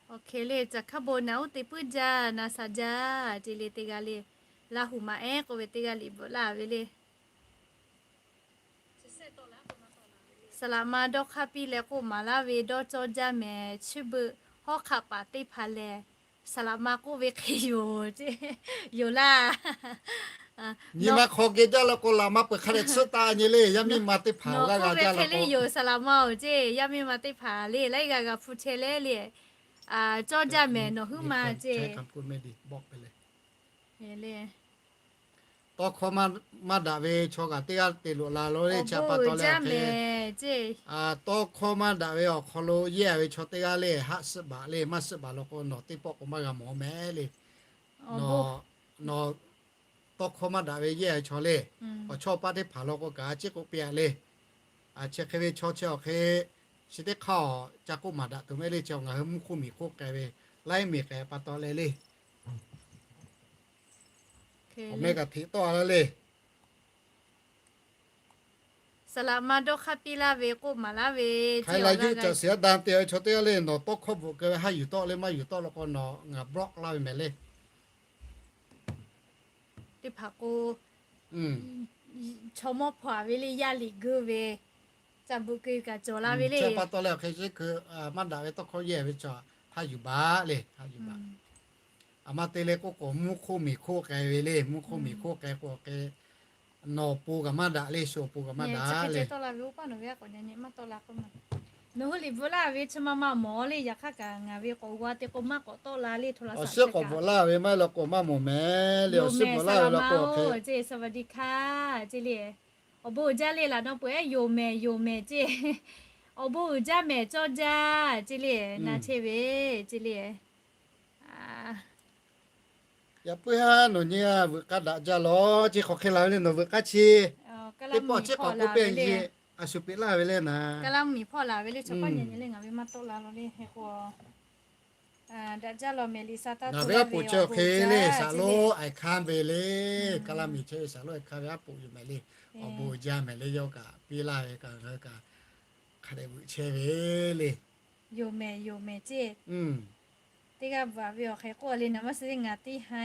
Awˬ hk'e le, caˬ hkaˇ bon naꞈ uˉ te puiˉ jaˇ na sha jaˇ ceˇ le. Teˇ g'aˇ le, Laˇ huˍ maꞈ ehˉ k'oˆ ve teˇ g'aˇ liꞈ bvuhꞈ laˇ ve le. Saˍ laꞈ ma dawˇ hk'aˇ piˇ leh k'oˆ maˍ laˇ ve dawˇ cawˇ jaˇ mehˍ. Chi beuꞈ hawˉ hk'aˆ paˍ teˇ hpaˍ lehˬ, saˍ laꞈ ma k'oˆ ve hk'e yoˬ ceˇ, yoˬ laˇ. Nyi ma hk'aw geh jaˇ la k'o, laꞈ ma peuˬ hk'a dehꞈ tsuhˇ taˍ nyi le. Yaˇ miˇ ma teˇ hpaˍ g'a g'a jaˇ le yoˬ, saˍ laꞈ ma oˬ ceˇ. Yaˇ miˇ ma teˇ hpaˍ le, laiˉ g'a g'a hpu chehˇ le le. Cawˇ jaˇ mehˍ nawˬ huiˉ ma ceˇ. Tawˇ hkawˇ maˇ daꞈ ve chaw kaꞈ teˇ g'aˇ te loꞈ la lo le. Chi pa taw leh, tawˇ hkawˇ maˇ daꞈ ve awˬ hk'aw lo yehˇ ve chaw teˇ g'aˇ le, haˆ suhˆ baˬ le, maˇ suhˆ baˬ law k'o, nawˬ teˇ pawˆ k'o maˇ g'a mawˬ mehˍ le. Nawˬ tawˇ hkawˇ maˇ daꞈ ve yehˇ ve chaw le, awˬ chawˇ paˆ teˇ hpaˍ law k'o kaꞈ a ciˉ k'oˆ piˇ a le. Chi hk'e ve chaw chi awˬ hk'e, chi teˇ hk'aˇ ca k'oˆ maˍ daꞈ tuˬ mehˍ le. Chi ngaˬ hui mvuhˇ hk'oˆ miˬ hk'oˆ k'ai ve, laiˉ miˬ k'ai pa taw leh le. Awˬ meh kaꞈ hteꞈ tawˆ la le. Saˍ laꞈ ma dawˇ hk'aˇ piˇ laˇ ve k'oˆ maˍ laˇ ve, hk'aˬ hk'e la yuˇ caꞈ shiˍ a dan te ve chaw teˇ g'aˇ le, nawˬ tawˇ hkawˇ bvuhꞈ keu ve haˉ yuˬ tawˆ le maˇ yuˬ tawˆ law k'o, nawˬ ngaˬ block laˇ ve mehˍ le. Teˇ hpaˍ k'o, chaw mawˇ hpaw a ve le, yaˇ liꞈ geu ve, caꞈ bvuhꞈ keu kaꞈ cawˬ la ve le. Chi pa taw leh awˬ hk'e chi hkui maˇ daꞈ ve tawˇ hkawˇ yehˇ ve chaw haˉ yuˬ baˬ le, haˉ yuˬ baˬ. A ma te leh k'oˆ k'o, mvuhˇ hk'oˆ miˬ hk'oˆ k'ai ve le, mvuhˇ hk'oˆ miˬ hk'oˆ k'ai k'o, nawˬ awˬ pon kaꞈ maˇ daꞈ le, shu awˬ pon kaꞈ maˇ daꞈ le. Tawˆ la ve oˇ paˇ nawˬ ve a k'awꞈ nyi maˇ tawˆ la k'o, nawˬ hui liꞈ bvuhꞈ laˇ ve chi ma ma mawˬ le. Yaꞈ hk'aˇ kaꞈ ngaˬ ve k'awꞈ g'a te k'o maˇ k'awꞈ tawˆ la le. Awˬ suhˉ k'awꞈ bvuhꞈ laˇ ve maˇ heˆ law k'o maˇ mawˬ mehˍ le. Awˬ suhˉ bvuhꞈ laˇ ve law k'o hk'e, สวัสดีค่ะ ceˇ le. Awˬ bon uiˍ jaˇ le laˬ nawˬ peuˬ ehˉ, yoˬ mehˍ yoˬ mehˍ ceˇ. Awˬ bon uiˍ jaˇ mehˍ cawˇ jaˇ ceˇ le. Na chehˇ ve ceˇ le. Yaꞈ puiˉ haˉ nawˬ nyi veuꞈ k'aˇ daꞈ jaˇ lawˬ ceˇ. Hk'aˬ hk'e la ve le nawˬ veuꞈ k'aˇ chi, teˇ pawˆ chi k'awꞈ k'oˆ piˇ a, a shu peꞈ laˇ ve le na. Kaˇ laˇ miˬ hpawˇ laˬ ve le, chaw paˇ nyi nyi le ngaˬ ve maˇ tawˆ la law le. Hk'e k'o, daꞈ jaˇ lawˬ mehˍ liꞈ sa taˇ ngaˬ ve aˉ poꞈ chi awˬ hk'e le, saˍ lonˉ aiˬ hkanˇ ve le. Kaˇ laˇ miˬ chehˇ ve saˍ lonˉ aiˬ hkanˇ ve aˉ poꞈ yoˬ mehˍ le. Awˬ bon uiˍ jaˇ mehˍ le, yawˇ kaꞈ piˇ laˇ ve kaꞈ ngaˬ hui kaꞈ hk'a dehꞈ veuꞈ chehˇ ve le. Yoˬ mehˍ yoˬ mehˍ ceˇ. Teˇ g'aˇ bvuhꞈ ve awˬ hk'e k'oˆ le na maˇ suh ngaˬ teˇ ha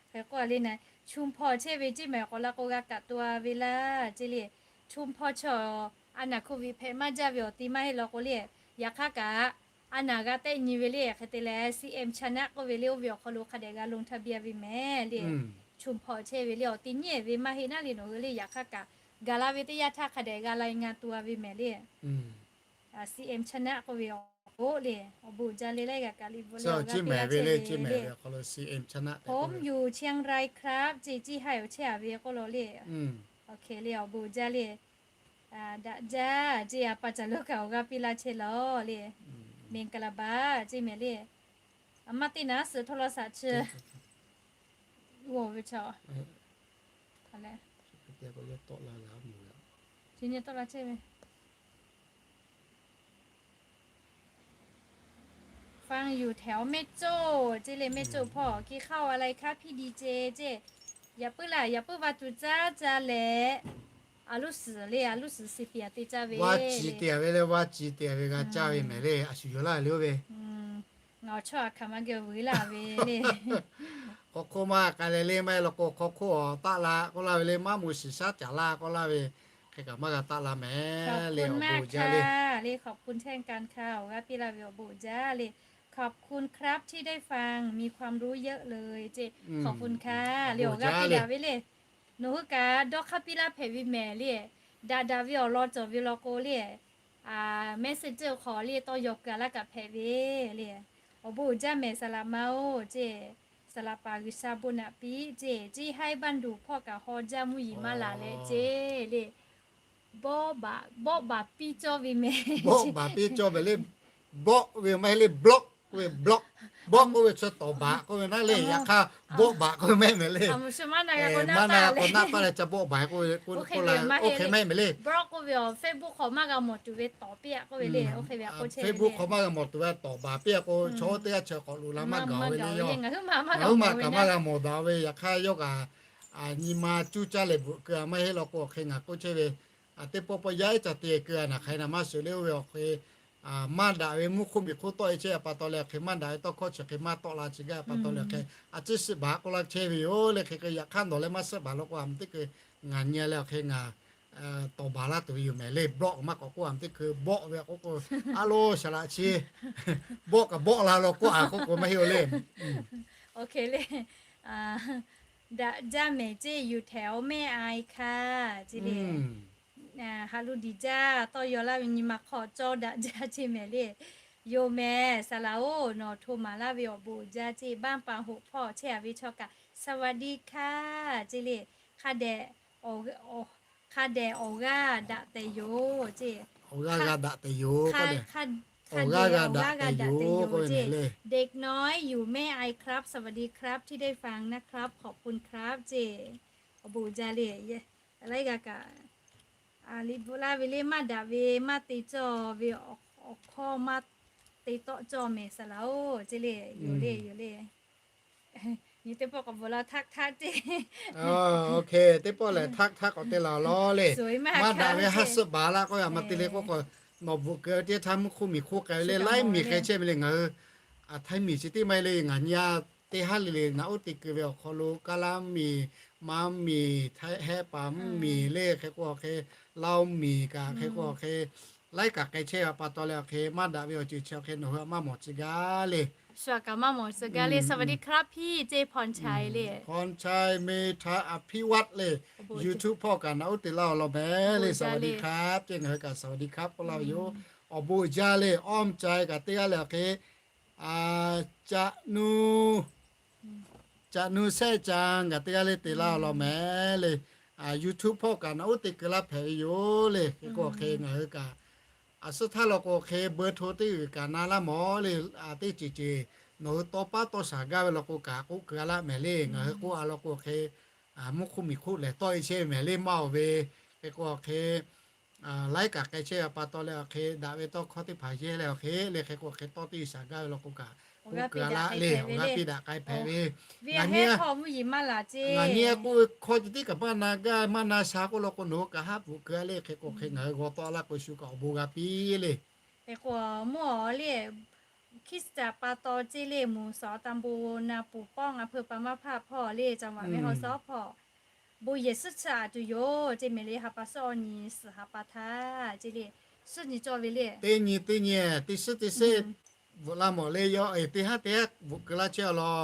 Hk'e k'oˆ le na, chu hpawˇ chehˇ ve ceˇ mehˍ k'awꞈ la k'o g'a kaꞈ to a ve laˇ ceˇ le. Chu hpawˇ chaw a naˬ โควิด hpehꞈ maˇ jaˇ ve awˬ ti maˇ heˆ law k'o le. Yaꞈ hk'aˇ kaꞈ a naˬ g'a tehˆ nyi ve le. Hk'e te leh C M channel k'oˆ ve le, oˇ ve awˬ hk'aw lo hk'a dehꞈ g'a ลงทะเบียน ve mehˍ le. Chu hpawˇ chehˇ ve le awˬ ti nyi ve maˇ heˆ naˉ le nawˬ hui le. Yaꞈ hk'aˇ kaꞈ gaˬ la ve teˇ yanˇ htaˇ hk'a dehꞈ g'a la e ngaˬ to a ve mehˍ le. C M channel k'oˆ ve awˬ k'oˆ le, awˬ bon uiˍ jaˇ le laiˉ g'a kaꞈ liꞈ bvuhꞈ le awˬ g'aˇ piˇ laˇ chehˇ ve le. ผมอยู่เชียงรายครับ ceˇ ciˇ haiˬ awˬ chehˇ a ve k'oˆ law le. Awˬ hk'e le awˬ bon uiˍ jaˇ le. Daꞈ jaˇ ceˇ, a pa caˬ lo kaꞈ awˬ g'aˇ piˇ laˇ chehˇ law le. မင်္ဂလာပါ ceˇ mehˍ le. A maˇ teˇ naˉ suhˍ htaw law saꞈ chi g'awˬ ve chaw. Chi nyi tawˆ la chehˇ ve. ฟังอยู่แถวแม่โจ้ ceˇ le. แม่โจ้ hpawˇ กินข้าวอะไรคะพี่ดีเจ ceˇ. Yaꞈ puiˉ laˇ, yaꞈ puiˉ va tuˬ caˇ caˇ leh, a loˉ suhˍ le, a loˉ suhˍ เสียเปีย te caˇ ve. Va ci te ve le, va ci te ve g'a caˇ ve mehˍ le. A shu yoˬ laˇ le oˇ ve. Ngaˬ awˬ chawˇ a hkaˍ ma geh vuiˬ laˇ ve le. Hk'aw hk'oˆ maˇ k'ai leh le maˇ heˆ law k'o, hk'aw hk'oˆ taˆ la k'oˆ laˇ ve le, maˇ moˍ shiˍ shaˉ caˍ laˇ k'oˆ laˇ ve, hk'e kaꞈ maˇ g'a taˆ la mehˍ le. Awˬ bon jaˇ le. Le ขอบคุณเช่นกันค่ะ awˬ g'aˇ piˇ laˇ ve awˬ bon jaˇ le. ขอบคุณครับที่ได้ฟัง มีความรู้เยอะเลย เจ้ ขอบคุณค่ะ le awˬ g'aˇ piˇ daꞈ ve le. Nawˬ hui kaꞈ dawˇ hk'aˇ piˇ laˇ hpehꞈ ve mehˍ le. Daꞈ daꞈ ve awˬ lawn cawˬ ve law k'o le, Messenger hk'aw le tawˇ yaw keu laˇ kaꞈ hpehꞈ ve le. Awˬ bon uiˍ jaˇ mehˍ สาหร่าย ma-oˬ เจ้ สาหร่าย ป่า G'uiˬsha bon naꞈ piˇ เจ้ Ciˇ haiˉ บ้านดู่ hpawˇ kaꞈ haw jaˇ mvuhˇ yeˬ maˇ laˬ leh เจ้ le. Bawˆ baˬ piˇ cawˇ ve mehˍ. Bawˆ baˬ piˇ cawˇ ve le. Bawˆ ve maˇ heˆ le, block k'oˆ ve, block. Bawˆ k'oˆ ve chi tawˍ baˬ k'oˆ ve naˉ le. Yaꞈ hk'aˇ bawˆ baˬ k'oˆ ve maˇ heˆ mehˍ le. Maˇ na k'o naˆ taˆ leh ca bawˆ baˬ k'oˆ ve, oˇ hk'e maˇ heˆ mehˍ le. Facebook hk'aw maˇ g'a mawˬ tuˬ ve tawˍ piˇ a k'oˆ ve le. Facebook hk'aw maˇ g'a mawˬ tuˬ ve tawˍ baˬ piˇ a k'o, chaw teˇ g'aˇ chi k'awꞈ loꞈ la maˇ gaˬ ve le yoˬ. Ngaˬ huiˉ ma kaꞈ maˇ g'a mawˬ daꞈ ve, yaꞈ hk'aˇ yawˇ kaꞈ nyi ma cuˇ caˇ leh bvuhꞈ keu a maˇ heˆ law k'o, awˬ hk'e ngaˬ k'oˆ chehˇ ve, teˇ pawˆ pawˆ yaˇ iˉ ca te keu a naˬ hk'aˬ hk'e naˬ maˇ shiˍ le. Oˇ ve awˬ hk'e maˇ daꞈ ve mvuhˇ hk'oˆ miˬ hk'oˆ tawˆ e chehˇ a pa taw leh, awˬ hk'e maˇ daꞈ ve tawˇ hkawˇ chi hk'e maˇ tawˆ la chi gaˇ a pa taw leh, awˬ hk'e a ciˉ suhˆ baˬ k'oˆ laˇ chehˇ ve yoˬ le. Hk'e k'o yaꞈ hk'aˇ nawˬ leh maˇ suhˆ baˬ law k'o, a mvuhˇ teˇ hkui ngaˬ nyi leh awˬ hk'e ngaˬ tawˍ baˬ laˇ tuˬ ve yoˬ mehˍ le. Block maˇ k'awꞈ k'oˆ, a mvuhˇ teˇ hkui bawˆ ve k'oˆ k'o, a loˇ shaˍ laꞈ chi bawˆ kaꞈ bawˆ la law k'oˆ a k'oˆ k'o maˇ heˆ oˬ le. Awˬ hk'e le, daꞈ jaˇ mehˍ เจ้ อยู่แถวแม่อายค่ะ เจ้ le. Haꞈ lu diˍ jaˇ, tawˇ yaw laˇ ve nyi ma hk'aw cawˇ daꞈ jaˇ เจ้ mehˍ le. Yoˬ mehˍ สาหร่าย oˬ, nawˬ hto maˍ laˇ ve awˬ bon uiˍ jaˇ เจ้ บ้านปางหก hpawˇ chehˇ a ve chaw kaꞈ สวัสดีค่ะ เจ้ le. Hk'a dehꞈ hk'a dehꞈ awˬ g'aˇ daꞈ tehꞈ yoˬ เจ้. Awˬ g'aˇ g'a daꞈ tehꞈ yoˬ. Awˬ g'aˇ g'a daꞈ tehꞈ yoˬ เจ้ เด็กน้อยอยู่แม่อายครับ สวัสดีครับ ที่ได้ฟังนะครับ ขอบคุณครับ เจ้ awˬ bon uiˍ jaˇ le. Laiˉ g'aˇ kaꞈ liꞈ bvuhꞈ laˇ ve le, maˇ daꞈ ve maˇ te cawˇ ve awˬ hkawˇ maˇ te tawˆ cawˇ mehˍ สาหร่าย oˬ เจ้ le. Yoˬ le, yoˬ le. Nyi teˇ pawˆ k'awꞈ bvuhꞈ la htaˆ htaˆ เจ้. Teˇ pawˆ lehˬ htaˆ htaˆ k'awꞈ te la lawˬ le. Maˇ daꞈ ve haˉ suhˆ baˬ laˇ k'oˆ ve a ma te le k'oˆ k'o, nawˬ bvuhꞈ keu teˇ htaˇ mvuhˇ hk'oˆ miˬ hk'oˆ k'ai ve le, laiˉ miˬ k'ai chehˇ ve le. Ngaˬ hui a htaiˇ miˬ chi teˇ maˇ heˆ le. Ngaˬ nyi a teˇ haˉ le le naꞈ uˉ te keu ve awˬ hk'aw lo Kaˇlaˇ miˬ, Manˇ miˬ, Htaiˇ hehˉ paˍ mvuhˇ miˬ le, hk'e k'o awˬ hk'e Laoˇ miˬ kaꞈ hk'e k'o awˬ hk'e laiˉ kaꞈ k'ai chehˇ ve pa taw leh awˬ hk'e maˇ daꞈ ve awˬ ceuˬ chi awˬ hk'e nawˬ hui a maˇ mawˬ tcuh gaˇ le. Shu a kaꞈ maˇ mawˬ tcuh gaˇ le. สวัสดีครับพี่ เจ้ พรชัย le. พรชัย เมธาอภิวัฒน์ le. YouTube hpawˇ kaꞈ naꞈ uˉ te laˇ-oˬ law mehˍ le. สวัสดีครับ ce ngaˬ hui kaꞈ สวัสดีครับ k'oˆ laˇ ve yoˬ. Awˬ bon uiˍ jaˇ le. Awˇ mvuh ca-e kaꞈ teˇ g'aˇ leh awˬ hk'e, Caꞈ nu, Caꞈ nu shehˆ ca ngaˬ teˇ g'aˇ le te laˇ-oˬ law mehˍ le. YouTube hpawˇ kaꞈ naꞈ uˉ te keu laˇ hpehꞈ ve yoˬ le. Hk'e k'o awˬ hk'e ngaˬ hui kaꞈ a suhˉ htaˇ law k'o awˬ hk'e เบอร์โทร teˇ g'uiˬ kaꞈ na laˇ mawˬ le. Teˇ ceuˬ ceuˬ nawˬ hui tawˇ paˉ tawˇ shaˍ gaˇ ve law k'o kaꞈ k'oˆ keu a laˇ mehˍ le. Ngaˬ hui k'oˆ a law k'o awˬ hk'e mvuhˇ hk'oˆ miˬ hk'oˆ lehˬ tawˆ e chehˇ ve mehˍ le maˇ-oˬ ve. Hk'e k'o awˬ hk'e laiˉ kaꞈ k'ai chehˇ ve pa taw leh awˬ hk'e daꞈ ve tawˇ hkawˇ teˇ hpaˍ yehˇ leh awˬ hk'e le. Hk'e k'o awˬ hk'e tawˇ teˇ shaˍ gaˇ ve law k'o kaꞈ k'oˆ keu a laˇ le. Awˬ g'aˇ piˇ daꞈ k'ai hpehꞈ ve. Ngaˬ nyi hk'aw mvuhˇ yeˬ maˇ laˬ ce. Ngaˬ nyi k'oˆ ve hkawˇ chi teˇ kaꞈ maˇ na gaˇ maˇ na sha k'oˆ law k'o nawˬ hui kaꞈ haˉ bvuhꞈ keu a le. Hk'e k'o awˬ hk'e ngaˬ hui g'aw tawˆ laˇ k'o shu kaꞈ awˬ bon g'a piˇ le. Hk'e k'o mvuhˇ awˬ le, Hkiˉsuhˍ ca pa taw ce le, หมู่สอง ตำบลนาปู่ป้อง อำเภอปางมะพร้าว hpawˇ le, จังหวัดแม่ฮ่องสอน hpawˇ bon yehˬ suhˉ chi aꞈ tuˬ yoˬ ce mehˍ le. Ha pa suhˉ awˬ nyi suhˍ ha pa htaˇ ce le, suhˉ nyi cawˇ ve le. Teˇ nyi teˇ nyi, teˇ suhˉ teˇ suhˉ bvuhꞈ laˇ mawˬ le. Yawˇ eˬ teˇ haˉ teˇ haˉ bvuhꞈ keu laˇ chehˇ a law,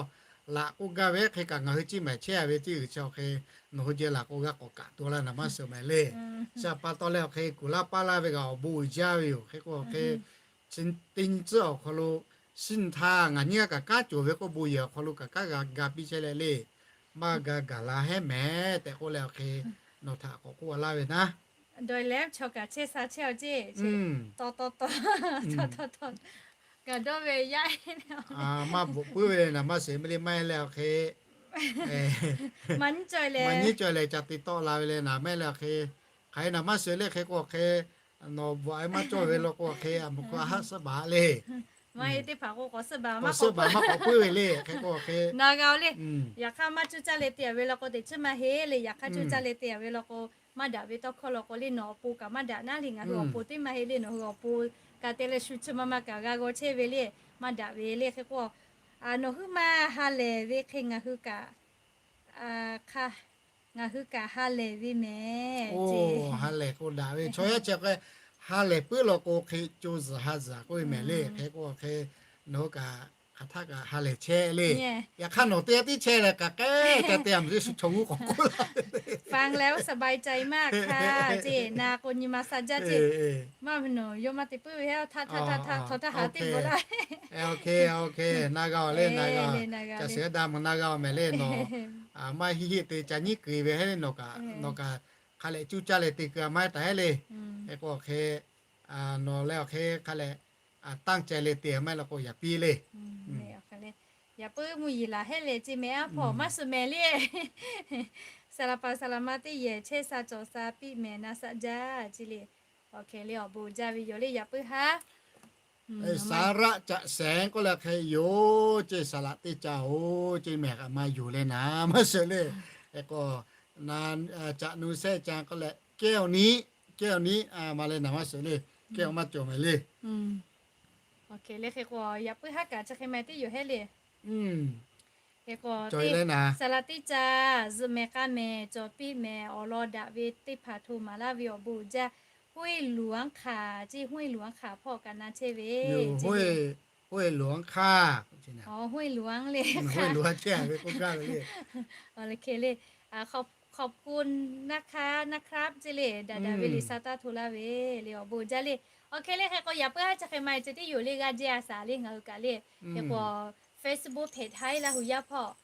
laꞈ k'oˆ gaˇ ve hk'e kaꞈ ngaˬ hui ciˇ mehˍ chehˇ a ve teˇ g'uiˬ chi awˬ hk'e nawˬ hui jeh laꞈ k'oˆ g'a k'awꞈ kaꞈ tuˬ laˇ naˍ maˇ suhˍ mehˍ le. Chi pa taw leh awˬ hk'e kuˬ laˇ paˇ laˇ ve kaꞈ awˬ bon uiˍ jaˇ ve yoˬ. Hk'e k'o awˬ hk'e teˇ nyi tcuhˉ awˬ hk'aw lo shiˉ nyi htaˇ ngaˬ nyi a kaꞈ kanˉ cawˬ ve k'oˆ bon yehˬ awˬ hk'aw lo kaꞈ kanˉ g'a ga piˇ chehˇ leh le. Maˇ ga gaˬ la hehˉ mehˍ tehꞈ k'oˆ leh awˬ hk'e nawˬ htaꞈ k'awꞈ k'oˆ a laˇ ve naˉ. Dawˬ leh chaw kaꞈ chehˇ sha chehˇ a ce, taw taw taw, taw taw taw, gaˬ dawˇ ve yaˇ maˇ bvuhꞈ puiˉ ve le naˍ maˇ suhˍ mehˍ le. Maˇ heˆ leh awˬ hk'e maˇ nyiˉ cawˬ leh ca te tawˆ la ve le naˍ. Maˇ heˆ leh awˬ hk'e hk'aˬ hk'e naˍ maˇ suhˍ le. Hk'e k'o awˬ hk'e nawˬ bvuhꞈ a maˇ cawˇ ve law k'o awˬ hk'e a mvuhˇ hk'oˆ a haˉ suhˉ baˬ le. Maˇ heˆ teˇ hpaˍ k'o k'awꞈ suhˉ baˬ maˇ k'awꞈ puiˉ ve le. Hk'e k'o awˬ hk'e na g'a le. Yaꞈ hk'aˇ maˇ cuˇ caˇ leh te a ve law k'o teꞈ chiˉ maˇ heˆ le. Yaꞈ hk'aˇ cuˇ caˇ leh te a ve law k'o maˇ daꞈ ve tawˇ hkawˇ law k'o le nawˬ awˬ pon kaꞈ maˇ daꞈ naˉ le. Ngaˬ hui awˬ pon teˇ maˇ heˆ le. Nawˬ hui awˬ pon kaꞈ te leh shu chi ma ma kaꞈ g'a g'aw chehˇ ve le. Maˇ daꞈ ve le. Hk'e k'o nawˬ huiˉ maˇ ha lehˬ ve hk'e ngaˬ hui kaꞈ, hk'a, ngaˬ hui kaꞈ ha lehˬ ve mehˍ. Ha lehˬ k'o daꞈ ve chaw yaˇ chi hk'e ha lehˬ puiˉ law k'o hk'e co zuhˬ ha zuhˬ k'oˆ ve mehˍ le. Hk'e k'o hk'e nawˬ hui kaꞈ hk'aˬ htaˆ kaꞈ ha lehˬ chehˇ le. Yaꞈ hk'aˇ nawˬ teˇ g'aˇ tiˉ chehˇ leh kaꞈ k'ehˉ ca te a meuꞈ teˇ shu chaw g'uˇ k'awꞈ k'oˆ la ve le. Fang leh สบายใจมากค่ะ ceˇ, na k'o nyi ma sha jaˇ ceˇ. Maˇ ve nawˬ yawˇ maˇ te puiˉ ve htaˇ htaˇ htaˇ htaˇ htaˇ htaˇ ha teˇ bon laˇ. Na g'a le, na g'a. Ca shiˍ da mvuhˬ na g'a mehˍ le nawˬ. Maˇ hiˆ hiˆ te ca nyiˉ kuiˬ ve heˆ le nawˬ kaꞈ, nawˬ kaꞈ hk'a lehˬ cuˇ caˇ leh te kuiˬ a maˇ heˆ taˍ heˆ le. Hk'e k'o hk'e nawˬ leh awˬ hk'e hk'a lehˬ tanˇ ceh le te maˇ heˆ la k'o yaꞈ piˇ le. Yaꞈ puiˉ mvuhˇ yeˬ laˬ heˆ le ceˇ mehˍ, aˉ hpawˇ maˇ shuˍ mehˍ le. Saˍ laꞈ paˍ saˍ laꞈ ma teˇ yehˬ chehˇ sha cawˬ sha piˇ mehˍ na sha jaˇ ceˇ le. Awˬ hk'e le awˬ bon jaˇ ve yoˬ le yaꞈ puiˉ haˉ. สาระจะแสง k'oˆ leh hk'e yoˬ ceˇ, saˍ laꞈ teˇ ca oˬ ceˇ mehˍ kaꞈ maˇ yonˍ leh naˍ maˇ sheˍ le. Hk'e k'o, caꞈ nu shehˆ ca k'oˆ leh kehˇ awˬ niˆ, kehˇ awˬ niˆ ma leh naˍ maˇ sheˍ le. Kehˇ awˬ maˇ cawˬ mehˍ le. Awˬ hk'e le hk'e k'o yaꞈ puiˉ haˉ kaꞈ chi hk'e ma teˇ yoˬ heˆ le. Hk'e k'o, saˍ laꞈ teˇ ca zuhꞈ mehˍ k'a mehˍ cawˬ piˇ mehˍ awˬ lawn daꞈ ve teˇ hpaˍ hto maˍ laˇ ve awˬ bon uiˍ jaˇ. ห้วยหลวง hk'aˬ ceˇ, ห้วยหลวง hk'aˬ hpawˇ kaꞈ na chehˇ ve ห้วยหลวง hk'aˬ. Awˬ ห้วยหลวง le hk'aˬ. Awˬ hk'e le ขอบคุณนะคะ นะครับ ceˇ le daꞈ daꞈ ve liꞈ sha taˇ hto laˇ ve le awˬ bon uiˍ jaˇ le. Awˬ hk'e le hk'e k'o yaꞈ puiˉ haˉ chi hk'e ma ceh teˇ yoˬ le g'aˇ jehˇ a shaˍ le ngaˬ hui kaꞈ le. Hk'e k'o Facebook page Htaiˇ Laˇ hu yaˇ hpawˇ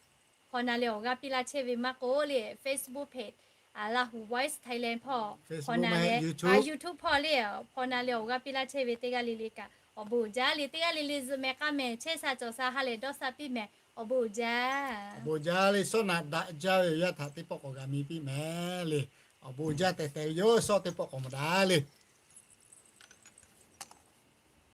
hpaw na leh awˬ g'aˇ piˇ laˇ chehˇ ve maˇ k'oˆ le Facebook page Lahu Voice Thailand hpawˇ hpaw na leh YouTube hpawˇ le hpaw na leh awˬ g'aˇ piˇ laˇ chehˇ ve teˇ g'aˇ le le kaꞈ awˬ bon uiˍ jaˇ le. Teˇ g'aˇ le le zuhꞈ mehˍ k'a mehˍ chehˇ sha cawˬ sha ha lehˬ dawˇ sha piˇ mehˍ awˬ bon uiˍ jaˇ. Awˬ bon uiˍ jaˇ le. Shawˉ naꞈ daꞈ jaˇ ve awˬ yanˇ htaꞈ teˇ pawˆ k'awꞈ g'a mi piˇ mehˍ le. Awˬ bon uiˍ jaˇ tehꞈ tehꞈ ve yoˬ. Shawˉ teˇ pawˆ k'awꞈ mawˬ daꞈ le.